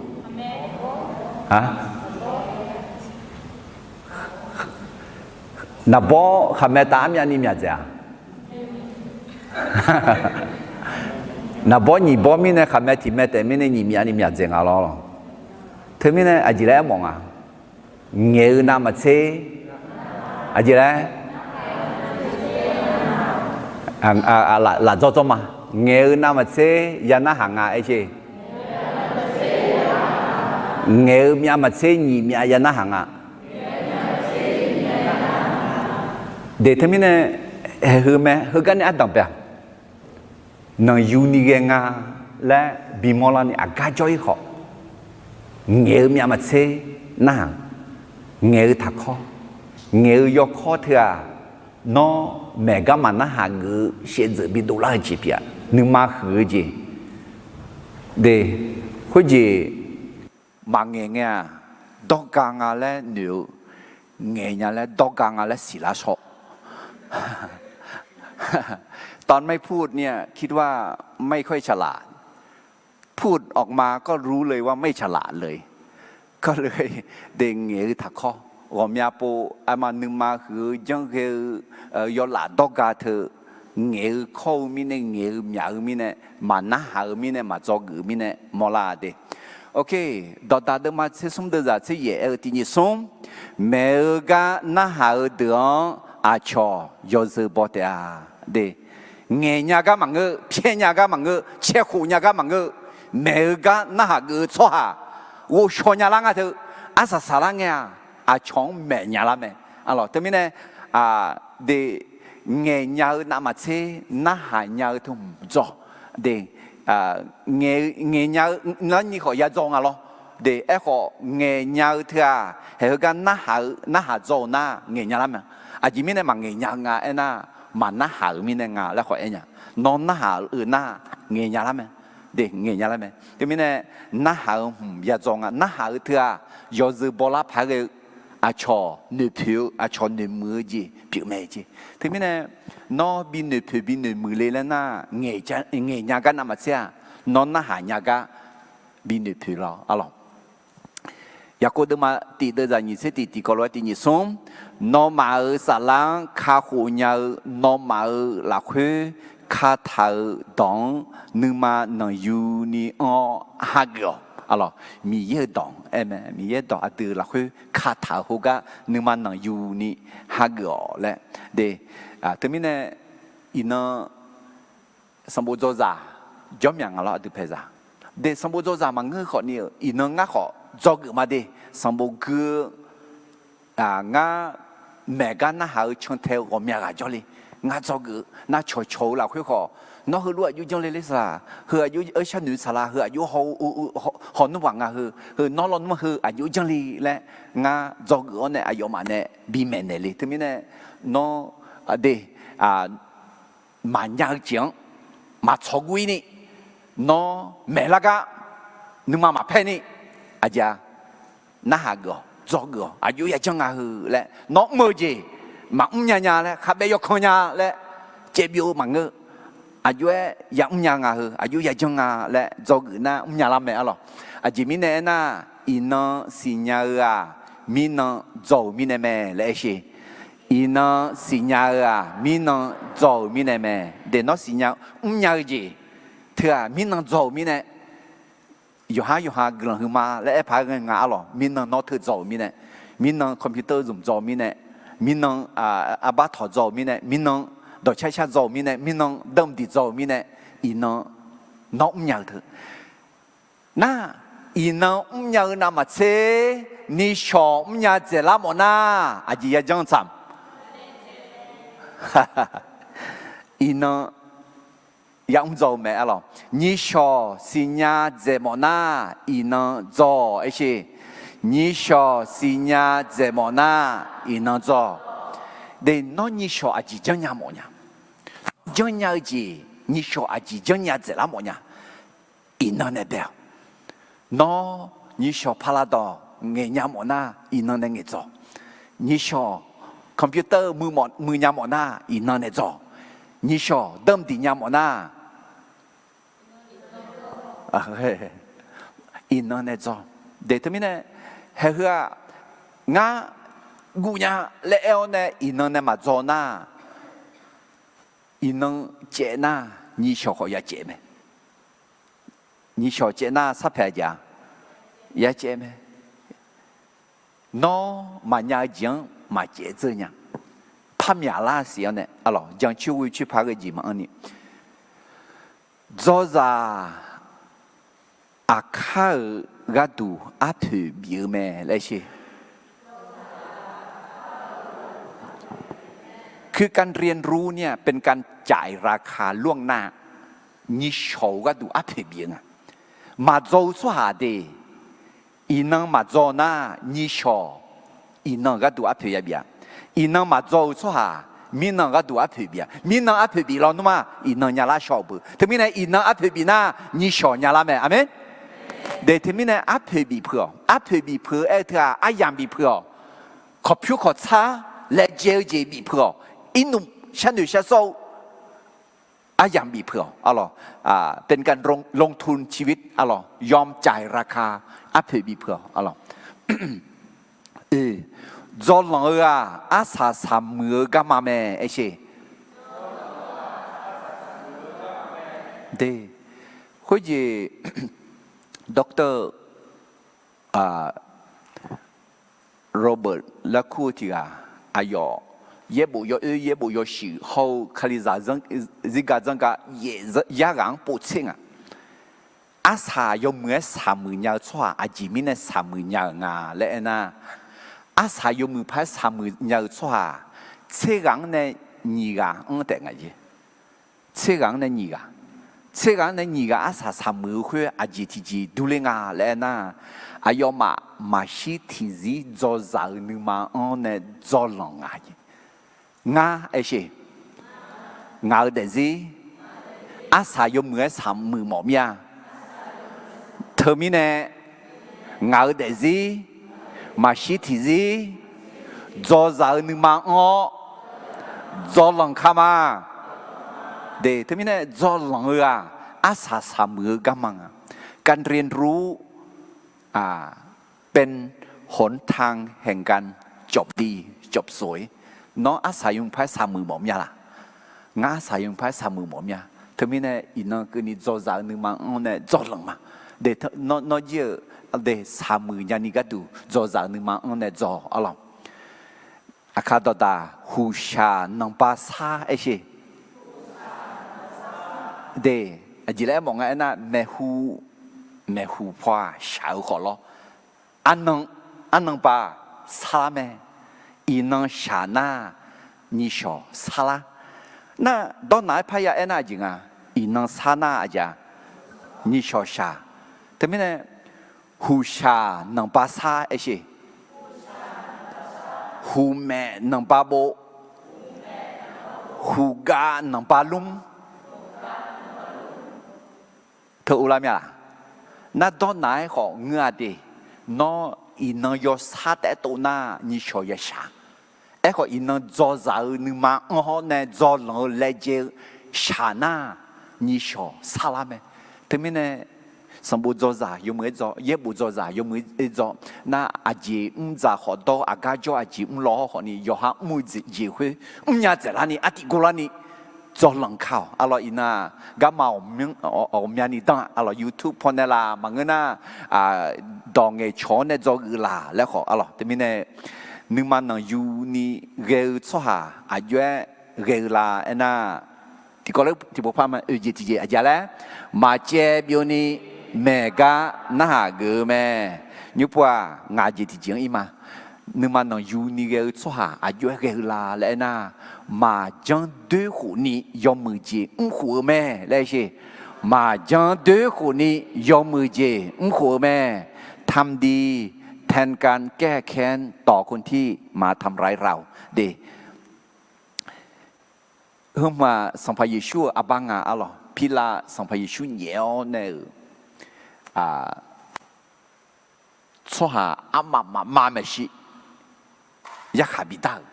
Naqbawr khaqmae tav armyavni myaqdzaeq-a. Naqbawr nyiq bawr mirnae khaqmae tiq mae taef mirnae nyiq myavni myaqdzaeq nga lawr. Teumirnae aqjeq laer aermawf nga. Ngaeq-eu navmaqtser, aqjeq laer, laf dzawr dzawr ma. Ngaeq-eu navmaqtser ya narhaq nga aersheq. Ngaeq-eu myavmaqtser nyiq myav ya narhaq nga. De teumirnae, haeq heu mae, heugar nae ardanq bae-aq, nanqyuni ghae nga laer bimawr larni aqgar jawr-ir khawf, ngaeq-eu myavmaqtser narhaq, ngaeq-eu taqkawr, ngaeq-eu yawkawr teu-aq, nawr maeq gar maqnarhaq geuf-eu shaevdzeuf bidov lar-eu jeq pyeuf-a, nuima huiq-eu jeq. De, khoerjeq maqngaeq ngae-aq, dawrga nga laer noeq-eu, ngaeq nya laer dawrga nga laer siqlar shawr. ตอนไม่พูดเนี่ยคิดว่าไม่ค่อยฉลาด พูดออกมาก็รู้เลยว่าไม่ฉลาดเลย ก็เลย ngaeq-eu taqkawr ghawqmya pov aqma nuima huiq-eu janrghae-eu yawlaf dawrga teu ngaeq-eu kawr-eu mirnae, ngaeq-eu myaq-eu mirnae, maqnarhaq-eu mirnae, maqdzawgeuf-eu mirnae mawrlar de. Ok, dawqdaq deuvma tser smr deuvzaq tser yaef aer-eu tiq nyiq smr, maeq-eu gar narhaq-eu deuq-anr aqcawq yawzeu baw taef-a de. Ngaeqnya gar maqngeur, pyaernya gar maqngeur, caerkhof nya gar maqngeur, maeq-eu gar narhaq geuf-eu tsawrhaq ghovshaw nya lar nga teu, arsaq saqlar ngae-aq, aqcawq-anr maeqnya lar mae. Arlawq teumirnae, de, ngaeqnya-eu navmaqtser narhaq nya-eu teu hmq dzaw de. Ngaeq, ngaeqnya-eu larni khawf ya dzaw nga lawr de. Aerkhawf ngaeqnya-eu teu-aq, haeq heugar narhaq-eu, narhaq dzaw-eu nar ngaeqnya lar mae. Aqjeq mirnae maqngaeq nya-eu nga aernar, maqnarhaq-euq mirnae nga laer khawf aer nya. Nawr narhaq-euq nar ngaeqnya lar mae. De, ngaeqnya lar mae. Teumirnae narhaq-eu hmq ya dzaw nga. Narhaq-eu teu-aq, yawzeu bawlar paq-aer ghae-eu, aqcawq noeqpoeq-eu, aqcawq noeqmuiq-eu jeq pyeuf mae jeq. Teumirnae nawr bi noeqpoeq bi noeqmuiq le laer nar, ngaeqnya gar navmaqtser-aq, nawr narhaq nya gar bi noeqpoeq lawr. Arlawq, Yaqkov deuvma tiq deuvzaq nyiq tser tiq tiq kawv lof-aer tiq nyiq smr, nawmaf-euq saflar-anr kakhof nya-eu nawmaf-euq lafkhoer kataq-euq dawq-anr nuima nanqyuni anr-awr hageuf-awq. Arlawq, Miqyaer-euq dawq aer mae. Miqyaer dawq aqdui lafkhoer kataq-euq khoergar nuima nanqyuni hageuf-awq laer de. Teumirnae iqnan sanqbof dzawzaq jawr myaq nga lawr aqdui paeqzaq. De, sanqbof dzawzaq maqngeur khawfni-euq iqnan ngar khawf dzawgeuf ma de. Sanqbof gui-eu ngar maeq gar narhaq-eu cantae-eu ghawqmya ghaq jawrle. Ngar dzawgeuf nar cawqcawq-eu lafkhoer khawf, nawr heulof aqjox janrle ler saqlaq, heu aqjox-eu sharnoeq saqlaq, heu aqjox haw, hawnmr ghaq nga heu, heu nawr lawnmr heu aqjox janrle laer ngar dzawgeuf-awr nae aqyawfmaf nae bimaeq naeq le. Teumirnae nawr de, maqnya-eu jeq-anr maqtsawq guv-ir ni, nawr maeqlar gar nuima maqpaer ni, aqjeq-a, narhaq geuf-awq, dzawgeuf-awq, aqjox yajanr nga heu laer nawr mr-eu jeq maqmr nya nya laer, khabaev yawkan nya laer, caevbyov-eu maqngeur. Aqjox-aer yamr nya nga heu, aqjox yajanr nga laer dzawgeuf nar mrnya lar mae. Arlawq, aqjeq mirnae aernar, iqnan siqnya-eu-aq, mirnan dzaw-euq mirnae mae laer aer sher. Iqnan siqnya-eu-aq, mirnan dzaw-euq mirnae mae. De, nawr siqnya mrnya-eu jeq teu-aq, mirnan dzaw-euq mirnae. Yawqhar yawqha guiqlanq huiqma laer aer paq-aer ghae nga. Arlawq, mirnan nawr teu dzaw-euq mirnae, mirnan computer zmq dzaw-eu mirnae, mirnan arbar tawq dzaw-euq mirnae, mirnan dawqcar shar dzaw-euq mirnae, mirnan danqdiq dzaw-euq mirnae, iqnan nawr mrnya-eu teu. Nar, iqnan mrnya-eu navmaqtser nishawq mrnya dzaeqlar mawf nar, aqjeq yajanr tsaq. Iqnan yamr dzaw-eu mae. Arlawq, nishawq siqnya dzaeq mawf nar, iqnan dzaw-awq aer sher. Nishawq siqnya dzaeq mawf nar, iqnan dzaw. De, nawr nishawq aqjeq janrnya mawf nya? Janrnya-eu jeq, nishawq aqjeq janrnya dzaeqlar mawf nya? Iqnan nae bae-awq. Nawr nishawq paqlaqdawq ngaeqnya mawf nar, iqnan nae ngaeqdzaw. Nishawq computer muiq-eu muiqnya mawf nar, iqnan nae dzaw. Nishawq danqdiq nya mawf nar, iqnan nae dzaw. De, teumirnae, haeq heu-aq, ngar guvnya laer aer-awr nae iqnan nae maqdzaw nar, iqnan caev nar, nyiqshawq khawf ya caev mae. Nyiqshawq caev nar sarpaeq-a jeq-a ya caev mae. Nawr maqnya-eu jeq-anr maqcaev dzeur nya. Par myaqlar siq-anr nae, arlawq, jancoer ghoe coer par ghae jeq maqanr ni, dzawzaq aqkar-euq gharduq arpoeq bif-eu mae laer sher. คือการเรียนรู้เนี่ยเป็นการจ่ายราคาล่วงหน้า nyiqshawq-euq gharduq arpoeq bif-eu nga. Maqdzaw-eu tsawrhaq de, iqnan maqdzaw nar, nyiqshawq iqnan-euq gharduq arpoeq yabif-a. Iqnan maqdzaw-eu tsawrhaq mirnan-euq gharduq arpoeq bif-a. Mirnan arpoeq bif lawnmr-aq, iqnan nyalar shaw-euq beu. Teumirnae iqnan arpoeq bif nar, nyiqshawq nyalar mae. Aqmeq. De, teumirnae arpoeq bif peuq-awq. Arpoeq bif peuq-eu aer-eu teu-aq, aryamq bif peuq-awq. Kawqpyur kawqtsar laejae-eu jeq bif peuq-awq. Irnmq sharnoeq shar sawr-eu aryamq bif peuq-awq arlawq. เป็นการลง- ลงทุนชีวิต arlawq, ยอมจ่ายราคา arpoeq bif peuq-awq arlawq. Dzawlanq-eu-aq arsaq saqmuiq-eu garma mae aersheq. De, khoerjeq Doctor Robert laer kur-eu tiq ghaq, aqyawf yaerbof yawoer yaerbof yawshuif hawr-eu Kalizaq zirgaq zanrgaq yaef yar ghaq-anr povtser nga. Arsaq yawmuiq-aer saqmuiq nya-eu tsawrhaq aqjeq mirnae saqmuiq nya-euq nga laer aernar, arsaq yawmuiq paq-aer saqmuiq nya-eu tsawrhaq tser ghaq-anr nae nyiq ghaq-anr taef nga jeq. Tser ghaq-anr nae nyiq ghaq, tser ghaq-anr nae nyiq ghaq arsaq saqmuiq-eu khoer aqjeq tiqjeq durler nga laer aernar, aqyawfmaf maqshir tiqzir dzawzaq-eu nuima-anr nae dzawlanq nga jeq. Ngar aersheq, ngaq-eu daefzir arsaq yawmuiq-aer saqmuiq mawf mir-a. Teumirnae ngaq-eu daefzir maqshir tiqzir dzawzaq-eu nuima-anr-awr dzawlanq ka ma. De, teumirnae dzawlanq-eu-aq arsaq saqmuiq-eu garma nga. การเรียนรู้ เป็นหนทางแห่งการจบดีจบสวย Nawr arsaq yawmuiq paq-aer saqmuiq mawf mir-a laq? Ngar arsaq yawmuiq paq-aer saqmuiq mawf mir-a. Teumirnae iqnan keuvni dzawzaq-eu nuima-anr nae dzawlanq ma. De, nawr jir-eu de saqmuiq nyani gharduq dzawzaq-eu nuima-anr nae dzaw arlawq. Aqkar dawqdaq huqshaq nanqba sar aersheq. De, aqjeq laer aermawf nga aernar, maeqhu, maeqhu paw-aq shaq-eu khawf lawr. Arnan, arnan ba sarlar mae. Iqnan shaq nar, nyiqshawq sarlar. Nar dawrnaq-aer parya aernar aqjeq nga. Iqnan sar nar aqjeq-a, nyiqshawq shaq. Teumirnae huqshaq nanqba sar aersheq. Huqmaef nanqba bov. Huqgav nanqba lmr. Teu uvlar mir-a laq? Nar dawrnaq-aer khawf ngeur-a de. Nawr iqnan yawsar taef-aer tov nar nyiqshawq yashaq. Aerkhawf iqnan dzawzaq-eu nuima anr hawr nae dzawlanq-eu laejae-eu shaq nar, nyiqshawq sarlar mae. Teumirnae sanqbof dzawzaq yawmuiq-aer dzaw, yaerbof dzawzaq yawmuiq-aer dzaw. Nar aqjeq mr dzaq khawf dawr, aqgar jawr aqjeq mr law hawr khawfni yawqha mr-eu jeq khoer mrnya dzaeqlarni artiv gorlarni dzawlanq ka-awq. Arlawq iqnan-aq garma ghawqmyani dan-aq arlawq YouTube pawnae laf maqngeur nar, dawq ngaeqcawq-awr nae dzawgeuf laq laer khawf arlawq. Teumirnae nuima nanqyuni ghae-eu tsawrhaq aqjox-aer ghae-eu la aernar, tiqkawv ler tiqpov par ma oeq jeq tiqjeq aqjeq laer, maqcaev byovni maeq gar narhaq geuf-eu mae. Nymr pov-aq ngaq jeq tiqjeq-anr ir ma. Nuima nanqyuni ghae-eu tsawrhaq aqjox-aer ghae-eu la laer aernar, maqjanr doer khofni yawmuiq jeq mrkhof-eu mae laer sheq. Maqjanr doer khofni yawmuiq jeq mrkhof-eu mae. ทำดีแทนการแก้แค้นต่อคนที่มาทำร้ายเรา de. Heu hmq-aq Sanqpaq Yeqsur-euq arbar nga arlawq. Pilav Sanqpaq Yeqsur nyaef-awr nae-euq tsawrhaq armaf mafma maeqshi yarkhaq bidar-euq,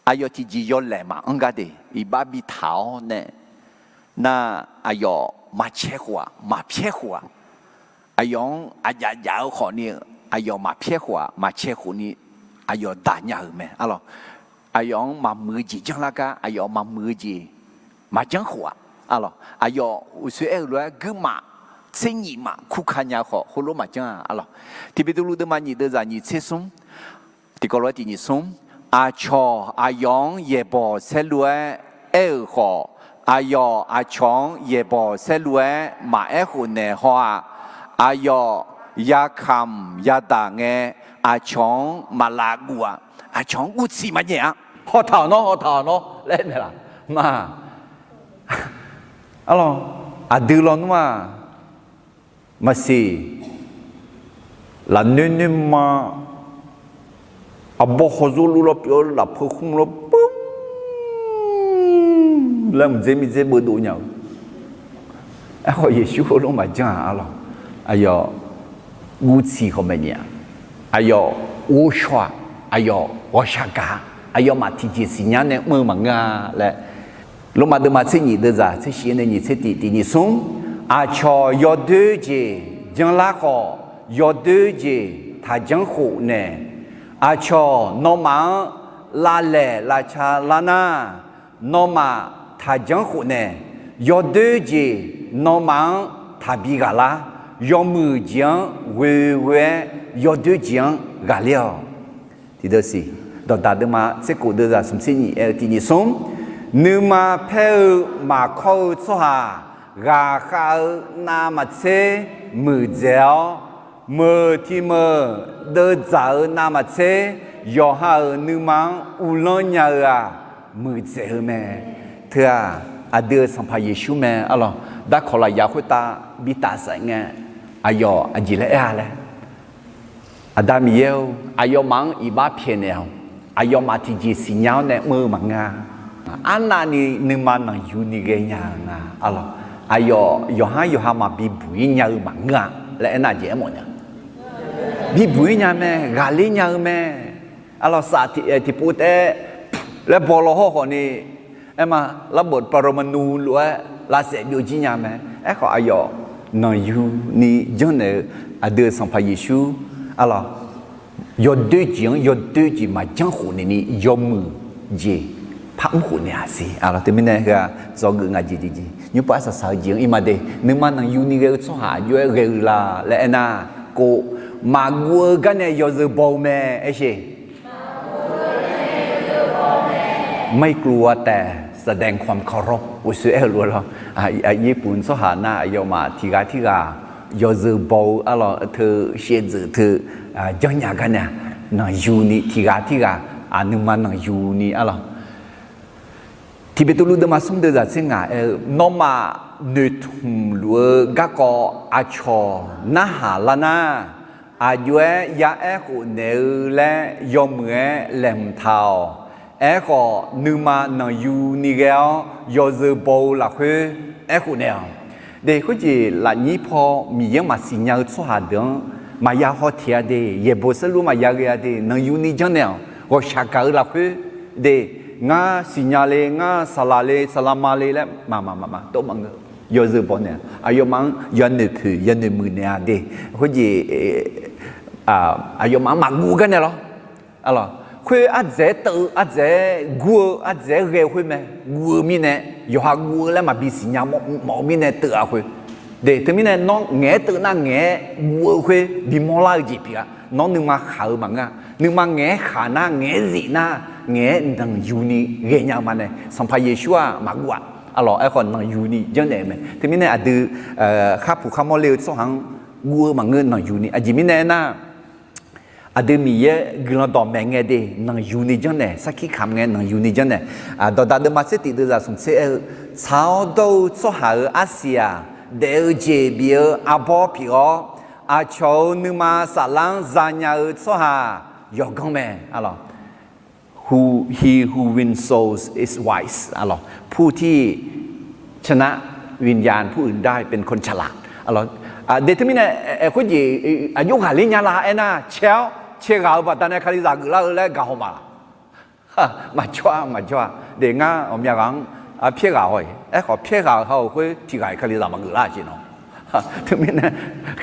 aqyawf tiqjeq yawlaeq maqanr gar de iqbax bitaq-awr nae, nar aqyawf maqcaer khof-aq maqpyaer khof-aq, aqyawf-anr aqjaf jaf-eu khawfni, aqyawf maqpyaer khof-aq maqcaer khofni, aqyawf daq nya-euq mae arlawq. Aqyawf-anr maqmuiq-eu jeq janrlar gar aqyawf maqmuiq-eu jeq maqjanr khof-aq arlawq. Aqyawf uqshoe aer-euq lof-aer guirmaf tser nyif maf kurka nya-eu khawf heulof maqjanr-a arlawq. Tiqbeqtuvluv deuvma nyiq deuvzaq nyiq tser smr, tiqkawv lof-aer tiq nyiq smr, aqcawq aqyawf-anr yaeqbawq saerlu-aer aer-euq khawf, aqyawf aqcawq-anr yaeqbawq saerlu-aer maqaer khofnaeq haw-aq. Aqyawf yakamq yadaq ngae, aqcawq-anr maqlav guv-aq. Aqcawq-anr guvtsiq maqnyaef-a. Hawtaq-awq nawr, hawtaq-awq nawr laer aer naeqlaf ma. Arlawq, aqdui lawnmr-aq, maqsiq, lafnoer noerma, arbawr hawzor luf law pyeuf-awr lafpeu khmr law pum laer mqdzer mirdzer beudov nya-eu. Aerkhawf Yeqsur heulof maqjanr-aq arlawq. Aqyawf guvtsiq khawf maeqnyaef-a. Aqyawf ghovshaw-aq, aqyawf ghawqshaq gaq-a, aqyawfmaf tiqjeq siqnya nae mr-eu maqngeur-a laer Lormav deuvma tser nyif deuvzaq tser shif nae nyiq tser tiq tiq nyiq smr. Aqcawq yawdoer jeq janlar khawf, yawdoer jeq taqjanr khof naeq. Aqcawq nawmaf-anr lavlaeq lavca lar nar, nawmaf taqjanr khof naeq. Yawdoer jeq nawmaf-anr taqbi ghaq lar. Yawmuiq jeq-anr ghoeghoe-aer yawdoer jeq-anr ghaqler-awq. Tiqdeuv siq, dawqdaq deuvma tser kof deuvzaq smq tser nyif aer-eu tiq nyiq smr. Nuima paer-eu maqkawr-eu tsawrhaq ghaqkhav-eu navmaqtser muiqdzaeq-awr, meuq tiq meuq deuvdzaq-eu navmaqtser yawqha-euq nuima-anr uvlanr nya-eu-aq, muiqdzaeq-eu mae. Teu-aq, aqdui-euq Sanqpaq Yeqsur mae arlawq. Darkawq lafyaq khoertav bi taf saef ngae, aqyawf aqjeq laer aer-a laer. Aqda Miqyaer-or, aqyawfmaf-anr iqbax pyaeqnaeq-awq. Aqyawfmaf tiqjeq siqnya-awr nae mr-eu maqngeur-a. Arnavni nuima nanqyuni ghaenya-eu nga arlawq. Aqyawf yawqhar yawqha maqbi buq-ir nya-eu maqngeur-a laer aernar jeq aermawf nya. Bibuq-ir nya mae, ghaqler nya-eu mae. Arlawq saf tiqpov taef-aer laer baw law hawr khawfni, aerma, larbawf paramanu lof-aer lavsaef byovjir nya mae. Aerkhawf aqyawf nanqyuni janrnaeq-eu aqdui-euq Sanqpaq Yeqsur, arlawq, yawdoer jeq-anr yawdoer jeq maqjanr khof naeqni yawmuiq jeq par mr khof naeq-aq siq. Arlawq teumirnae heu-aq dzawgeuf ngaq jeq jeq jeq nymrpov arsaq saq-eu jeq-anr ir ma de. Nuima nanqyuni ghae-eu tsawrhaq aqjox-aer ghae-eu la laer aernar, kov, maqguv-eu garnae yawzeu baw-eu mae. Aersheq ไม่กลัวแต่แสดงความเคารพ uqshoe aer-eu lof-aer lawr. Aqyir puq tsawrhaq nar aqyawfmaf tiqghaq tirghaq yawzeu baw-eu arlawq teu shaevdzeuf teu janrnya garnae-aq, nanqyuni tiqghaq tirghaq aqnuima nanqyuni arlawq. Tiq Beqtuvluv deuvma smr deuvzaq tser ngaq aer-eu, nawmaf noeqtmq luf-eu garkawv aqcawq narhaq lar nar, aqjox-aer yaaer khof naeq-eu laer yawmuiq-aer laeqhmq taq-awq. Aerkhawf nuima nanqyuni ghae-awr yawzeu baw-eu lafkhoer aerkhof naeq-awq. De, khoerjeq lafnyir paw Miqyaer-anr maqsiq nya-eu tsawrhaq deuq-anr maqya haw teq-a de, yaeqbawq saerlu-anr maqya ghae-a de, nanqyuni janrnaeq-awq. Ghawqshaq gaq-eu lafkhoer de, ngar siqnya le, ngar saqlaq le, saqlaq ma le laer maqmaq maqmaq tov maqngeur. Yawzeu baw naeq-a, aqyawfmaf-anr yanoeq poeq yanoeq muiq naeq-a de. Khoerjeq aqyawfmaf-anr maqguv garnae lawr. Arlawq, khoer ardzaeq-aer teuv-eu, ardzaeq-aer gur-eu, ardzaeq-aer ghae-eu khoer mae. Guv-eu mirnae, yawqha guv-eu laer maqbi siqnya mawf-eu mirnae teuv-a khoer. De, teumirnae nawr ngaeq-aer teuv nar ngaeq-aer guv-eu khoer bimawr lar-eu jeq pyeuf-a. Nawr nuima khaq-eu maqngeur-a. Nuima ngaeq-aer khaq nar, ngaeq-aer zif nar, ngaeq-aer nanqyuni ghaenya-eu ma nae Sanqpaq Yeqsur-aq maqguv-aq. Arlawq, aerkhawf nanqyuni janrnaeq-eu mae. Teumirnae aqdui kharpuq kharmawr le-eu tsawrhaq-anr guv-eu maqngeur nanqyuni. Aqjeq mirnae aernar, aqdui Miqyaer guiqlanq dawqmaeq ngae de, nanqyuni janrnaeq, sarkir kamq ngae nanqyuni janrnaeq. Dawqdaq deuvma tser tiq deuvzaq smq tser aer-eu, tsaq-awr dawr-eu tsawrhaq-euq arsiq-aq, daef-eu jeq bif-eu arbawr pyeuf-awr, aqcawq-euq nuima saflar-anr zanya-eu tsawrhaq yawqganr mae. Arlawq, who, he who wins souls is wise. Arlawq, ผู้ที่ชนะวิญญาณผู้อื่นได้เป็นคนฉลาด. Arlawq, de teumirnae khoerjeq aqjox ghaqler nya la aernar, cae-awr cae ghaq-eu baqdanae Kalizaq geuflar-eu laer gaq haw ma laq? Maqjawr-a, maqjawr-a. De, ngar ghawqmya ghaq-anr pyaer ghaq haw-iq, aerkhawf pyaer ghaq-euq ha-euq khoer tiq ghaq-iq Kalizaq maqgeuf lar-a jeq nawr. Teumirnae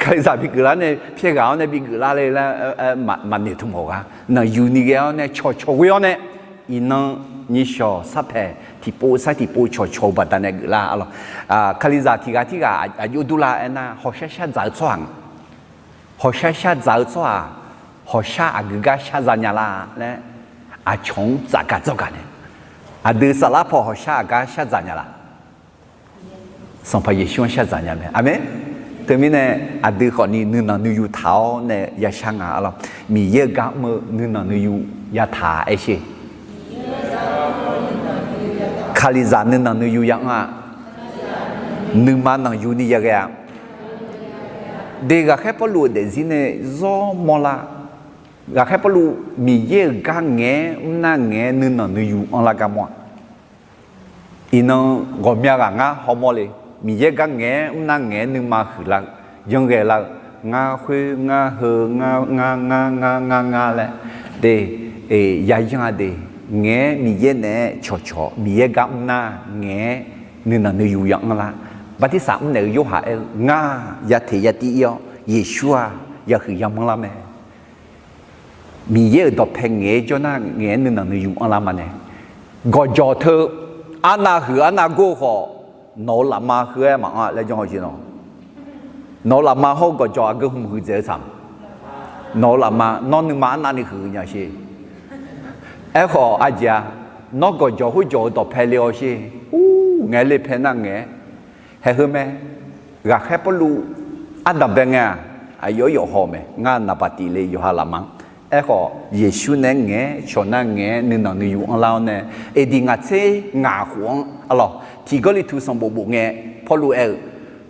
Kalizaq bigeuf lar nae pyaer ghaq-awr nae bigeuf lar le laer maqnoeq tmq-awq gha. Nanqyuni ghae-awr nae cawqcawq ghoe-awr nae, iqnan nyishawq sarpaeq tiqpov sar tiqpov cawqcawq-eu baqdanae geuflar. Arlawq, Kalizaq tiq ghaq tirghaq aqjox durlar aernar, hawshar shar dzaq-eu tsawrhaq, hawshar shar dzaq-eu tsawrhaq, hawshar aqgeu gar shar zanya la laer aqcawq-anr tsafgaq dzawrgaq nae, aqdui saflar paw hawshar aqgar shar dzaq nya la? Sanqpaq Yeqsur-anr shar dzaq nya mae. Aqmeq. Teumirnae aqdui khawfni nuinanq nuiyu taq-awr nae yashar nga. Arlawq, Miqyaer-eu gar mr-eu nuinanq nuiyu yataq-a. Aersheq, Kalizaq nuinanq nuiyu ya anr-a, nuima nanqyuni yaghae-a. De, ghaqkhaer Pawrluv-euq daefzir nae zawr mawrlar. Ghaqkhaer Pawrluv Miqyaer-euq gar ngaeq-aer mrnar ngaeq-aer nuinanq nuiyu anrlar gar mawr-a. Iqnan ghawqmya ghaq ngar hawmawr le. Miqyaer gar ngaeq-aer mrnar ngaeq-aer nuima huiqlar-eu, yanrghae lar-eu, ngar khoer ngar heu ngar ngar ngar ngar ngar ngar laer de, yayanr-a de. Ngaeq-aer Miqyaer naeq-aer cawqcawq, Miqyaer gar mrnar ngaeq-aer nuinanq nuiyu ya anrlar. Bartirsaq mrnaeq-eu Yorhaq aer-eu, Ngar-aq, ya teq ya tiv-ir-awr, Yeqsur-aq, yahuiq yamanr lar mae. Miqyaer-euq dawqpae ngaeq-aer jawr nar, ngaeq-aer nuinanq nuiyu anrlar ma nae. Gawqjawq teu arnav huiq arnav gor-eu khawf, nawq-euq lafma heu-aer maqanr laer janr-eu jeq nawq. Nawq-euq lafma hawr-eu gawqjawq aqgeu hmq huiqdzaeq-eu tsaq. Nawq-euq lafma, nawr nuima arnavni huiq nya sher. Aerkhawf aqjeq-a, nawr gawqjawq khoerjawq-eu dawqpae le-awr sher. Ur, ngaeq le pae nar ngaeq-aer. Haeq heu mae, ghaqkhaer Pawrluv ardanqbae ngae-aq, aqyawf-aer yawf haw mae, ngar naqbaq tif le yawqha lafma-anr. Aerkhawf Yeqsur nae-aer ngaeq-aer cawq nar ngaeq-aer nuinanq nuiyu anrlar-awr nae, aqdui ngaq tser ngaq khof-anr arlawq, tiq Gawrliqtu sanqbof bof ngae, Pawrluv aer-eu,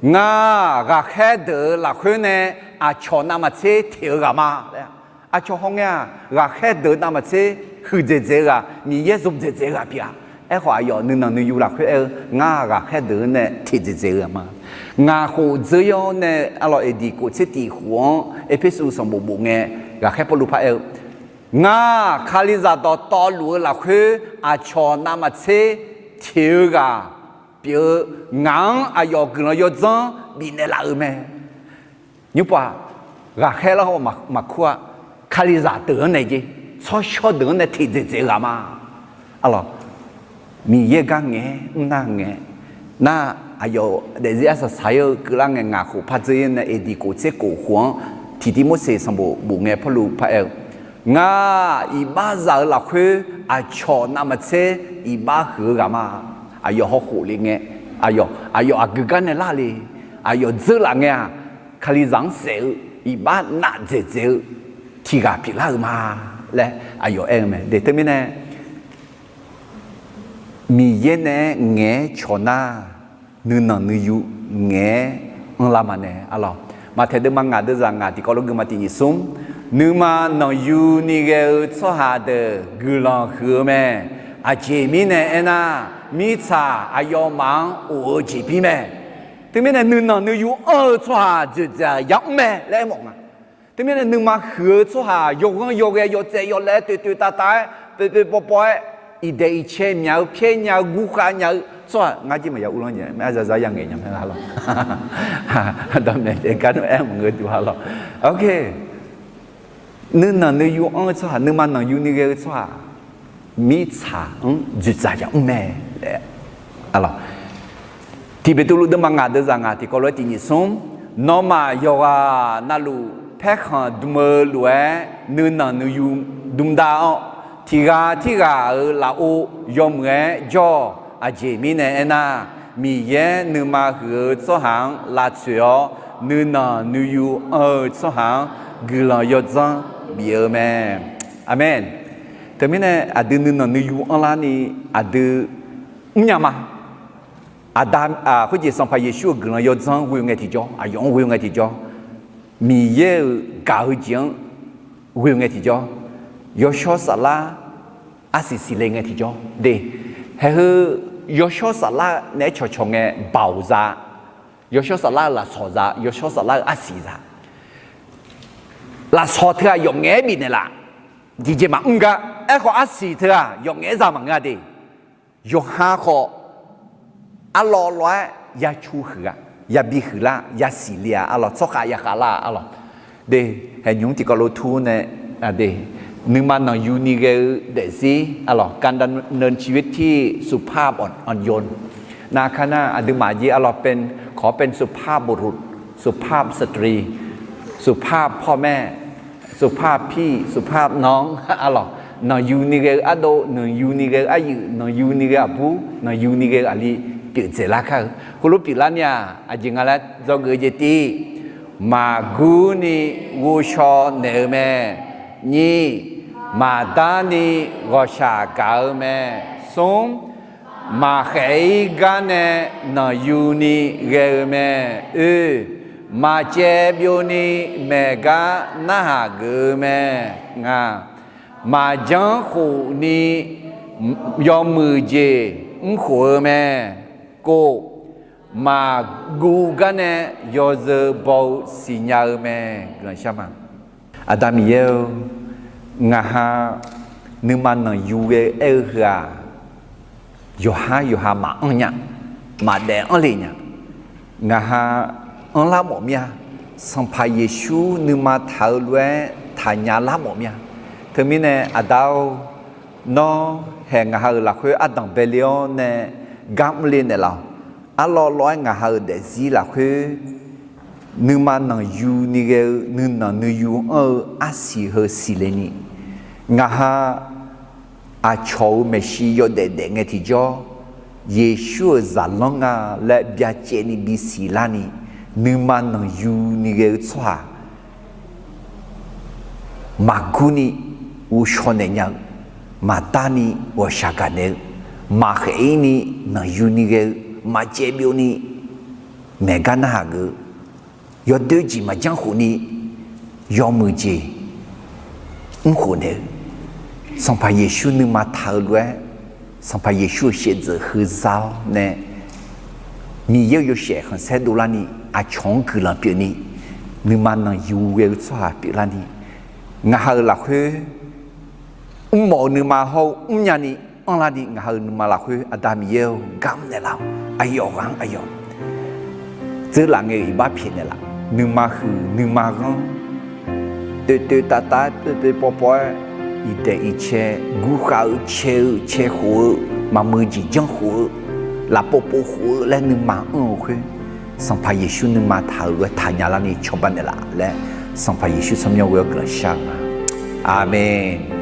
Ngar-aq, ghaqkhaer deuq-euq lafkhoer nae aqcawq navmaqtser teq-eu ghaq ma laer. Aqcawq hawngae-aq, ghaqkhaer deuq navmaqtser huiqdzaeq dzaeq-eu ghaq, Miqyaer zmqdzaeq dzaeq-eu ghaq pyeuf-a. Aerkhawf aqyawf nuinanq nuiyu lafkhoer aer-eu, Ngar-aq, ghaqkhaer deuq-anr nae teqdzaeq dzaeq-eu ghaq ma. Ngaq khof dzeur-awr nae arlawq, aqdui kof tser tiq khof-anr Erpersu sanqbof bof ngae, ghaqkhaer Pawrluv par aer-eu, Ngar-aq, Kalizaq dawqtawvluf-eu lafkhoer aqcawq navmaqtser teq-eu ghaq pyeuf-eu, ngaq-anr aqyawf guiqlanq yawdzanr bifnaeq laf-euq mae. Nymrpov-aq, ghaqkhaer lar-awr maqkur-a. Kalizaq deuq-anr nae jeq, tsawrshawr deuq-anr nae teqdzaeq dzaeq-eu ghaq ma. Arlawq, Miqyaer gar ngaeq-aer mrnar ngaeq-aer nar, aqyawf daefzir arsaq saq-ir-eu keuvlar ngae, ngaq khof par dzeur-ir nae aqdui kof tser kof khof-anr tiq Tivmorseq sanqbof bof ngae Pawrluv par aer-eu, Ngar-aq, iqbaxzaq-euq lafkhoer aqcawq navmaqtser iqbax huiq-eu ghaq ma. Aqyawf hawkhof le ngae, aqyawf, aqyawf aqgeu gar nae lar le, aqyawf dzeurlaf ngae-aq, Kalizaq-anr saef-eu iqbax navdzaeq dzaeq-eu tiq ghaq pyeuflar-euq ma laer aqyawf aer-eu mae. Teumirnae Miqyaer nae-aer ngaeq-aer cawq nar, nuinanq nuiyu ngaeq-aer anrlar ma nae arlawq. Maqtaeq deuvma ngaq deuvzaq ngaq tiqkawv lof geufma tiq nyiq smr, nuima nanqyuni ghae-eu tsawrhaq deuq guiqlanq huiq-eu mae. Aqjeq mirnae aernar, mirtsaq aqyawfmaf-anr of-eu jeq bir mae. Teumirnae nuinanq nuiyu anr-eu tsawrhaq dzoeqdzaq yamr mae laer aermawf nga. Teumirnae nuima huiq-eu tsawrhaq yawghanr yawghae yawtsaev yawlaev toeq toeq tav tav-aer poeq poeq pawv pawv-aer iqdaeq iqcae myaq-eu pyaer nya-eu guvkhav nya-eu tsawrhaq ngar jir maqya uvlanr nya, aer zarzar ya ngaeq nya mae arlawq. Dawqmaeq taef gar nar aer maqngeur duq arlawq. Nuinanq nuiyu anr-eu tsawrhaq, nuima nanqyuni ghae-eu tsawrhaq mirtsaq-anr dzoeqdzaq yamr mae laer arlawq. Tiq Beqtuvluv deuvma ngaq deuvzaq ngaq tiqkawv lof-aer tiq nyiq smr, nawmaf yawqghaq navluf paerkhanq dm-eu lof-aer nuinanq nuiyu dm dav-awr, tiq ghaq tirghaq-euq lafov yawmuiq-aer jawr-awq. Aqjeq mirnae aernar, Miqyaer nuima huiq-eu tsawrhaq-anr lavtsoeq-awr, nuinanq nuiyu anr-eu tsawrhaq-anr guiqlanq yawdzanr bif-eu mae. Aqmeq. Teumirnae aqdui nuinanq nuiyu anrlarni aqdui mrnya ma. Aqda, khoerjeq Sanqpaq Yeqsur-euq guiqlanq yawdzanr ghoe ngae tiqjawr, aqyawf-anr ghoe ngae tiqjawr, Miqyaer-euq gaq-eu jeq-anr ghoe ngae tiqjawr, yawshawr saflar arsiq siqle ngae tiqjawr de. Haeq heu yawshawr saflar naeq-aer cawqcawq ngae baoq za, yawshawr saflar-eu lafsawq za, yawshawr saflar-eu arsiq za. Lafsawq teu-aq yawf ngaef-aer bifnaeq laf, tiqjeq maqmr gar. Aerkhawf arsiq teu-aq yawf ngaef-aer za maqngeur-a de. Yawqha khawf, arlawv lawv-aer ya cu huiq-a, ya bi huiqlar, ya siqle-a arlawq, tsawrkhav ya khavlar arlawq. De, haeqnymr tiqkawv lof tur nae, de, nuima nanqyuni ghae-eu daefzir arlawq, การดำเนินชีวิตที่สุภาพอ่อนโยน nar ka nar aqduimaf jir arlawq เป็น ขอเป็นสุภาพบุรุษ สุภาพสตรี สุภาพพ่อแม่ สุภาพพี่ สุภาพน้อง arlawq, nanqyuni ghae-eu ardov, nanqyuni ghae-eu aryuif, nanqyuni ghae-eu aqbur, nanqyuni ghae-eu aqli pyeuf dzaeqlar kar-eu. Khoerlof pyeuflar nya-aq, aqjeq nga laer dzawgeuf-eu jeq tiv, maqgurni ghovshaw naeq-eu mae. Nyiq, maqdarni ghawqshaq gaq-eu mae. Smr, maqkhaeq-ir gar nae nanqyuni ghae-eu mae. Oe, maqcaev byovni maeq gar narhaq geuf-eu mae. Ngaq, maqjanr khofni yawmuiq jeq mr khof-eu mae. Kov, maqguv gar nae yawzeu baw-eu siqnya-eu mae. Guiqlanq shar ma. Aqda Miqyaer-eu, ngaqha Nuima nanqyu ghae-eu aer-eu heu-aq, yawqhar yawqha maqanr nya, maqdaef anr le nya. Ngaq ha anrlar mawf mir-a. Sanqpaq Yeqsur nuima taq-eu lof-aer taqnya lar mawf mir-a. Teumirnae Aqda-or, nawr haeq ngaq ha-euq lafkhoer ardanq bae le-awr nae gar mrle naeqlaf-awq. Arlawv lawv-aer ngaq ha-euq daefzir lafkhoer nuima nanqyu ni ghae-eu nuinanq nuiyu anr-eu arsiq heu siqle ni, ngaq ha aqcawq-euq maeqshi yawdaef daef ngae tiqjawr, Yeqsur-euq zaqlanr nga laer byacaevni bisiq larni, nuima nanqyu ni ghae-eu tsawrhaq maqgurni ghovshaw naeq nya-eu, maqdarni ghawqshaq gaq naeq-eu, maqkhaeq-ir ni nanqyu ni ghae-eu, maqcaev byovni maeqgar narhaq geuf-eu, yawdoer jeq maqjanr khofni yawmuiq jeq mr khof naeq-eu, Sanqpaq Yeqsur nuima taq-eu lof-aer, Sanqpaq Yeqsur-euq shaevdzeuf huiqza-awr nae Miqyaer-euq yawshaef khanqsaer dovlarni, aqcawq-anr guiqlanq pyeufni, nuima nanqyu ghae-eu tsawrhaq pyeuflarni, ngaq ha-euq lafkhoer mrmawf-eu nuima hawr-eu mrnya ni anrlarni, ngaq ha-euq nuima lafkhoer Aqda Miqyaer-or, gar mr naeqlaf-awq. Aqyawf ghaq-anr aqyawf dzeurlaf ngae-euq iqbax pyaeqnaeq laf. Nuima huiq nuima ghanr, toeqtoeq tavtav-aer poepoeq pawpaw-aer, iqdaeq iqcae gurkhav-eu cae-eu cae khof-eu, maqmuiq jeq janr khof-eu, lafpov pov khof-eu laer nuima anr-eu khoer, Sanqpaq Yeqsur nuima taq-euq lof-aer taqnya larni cawba naeqlaf laer, Sanqpaq Yeqsur tsawrmyanr ghoe-awr guiqlanq shar-eu ma. Aqmeq.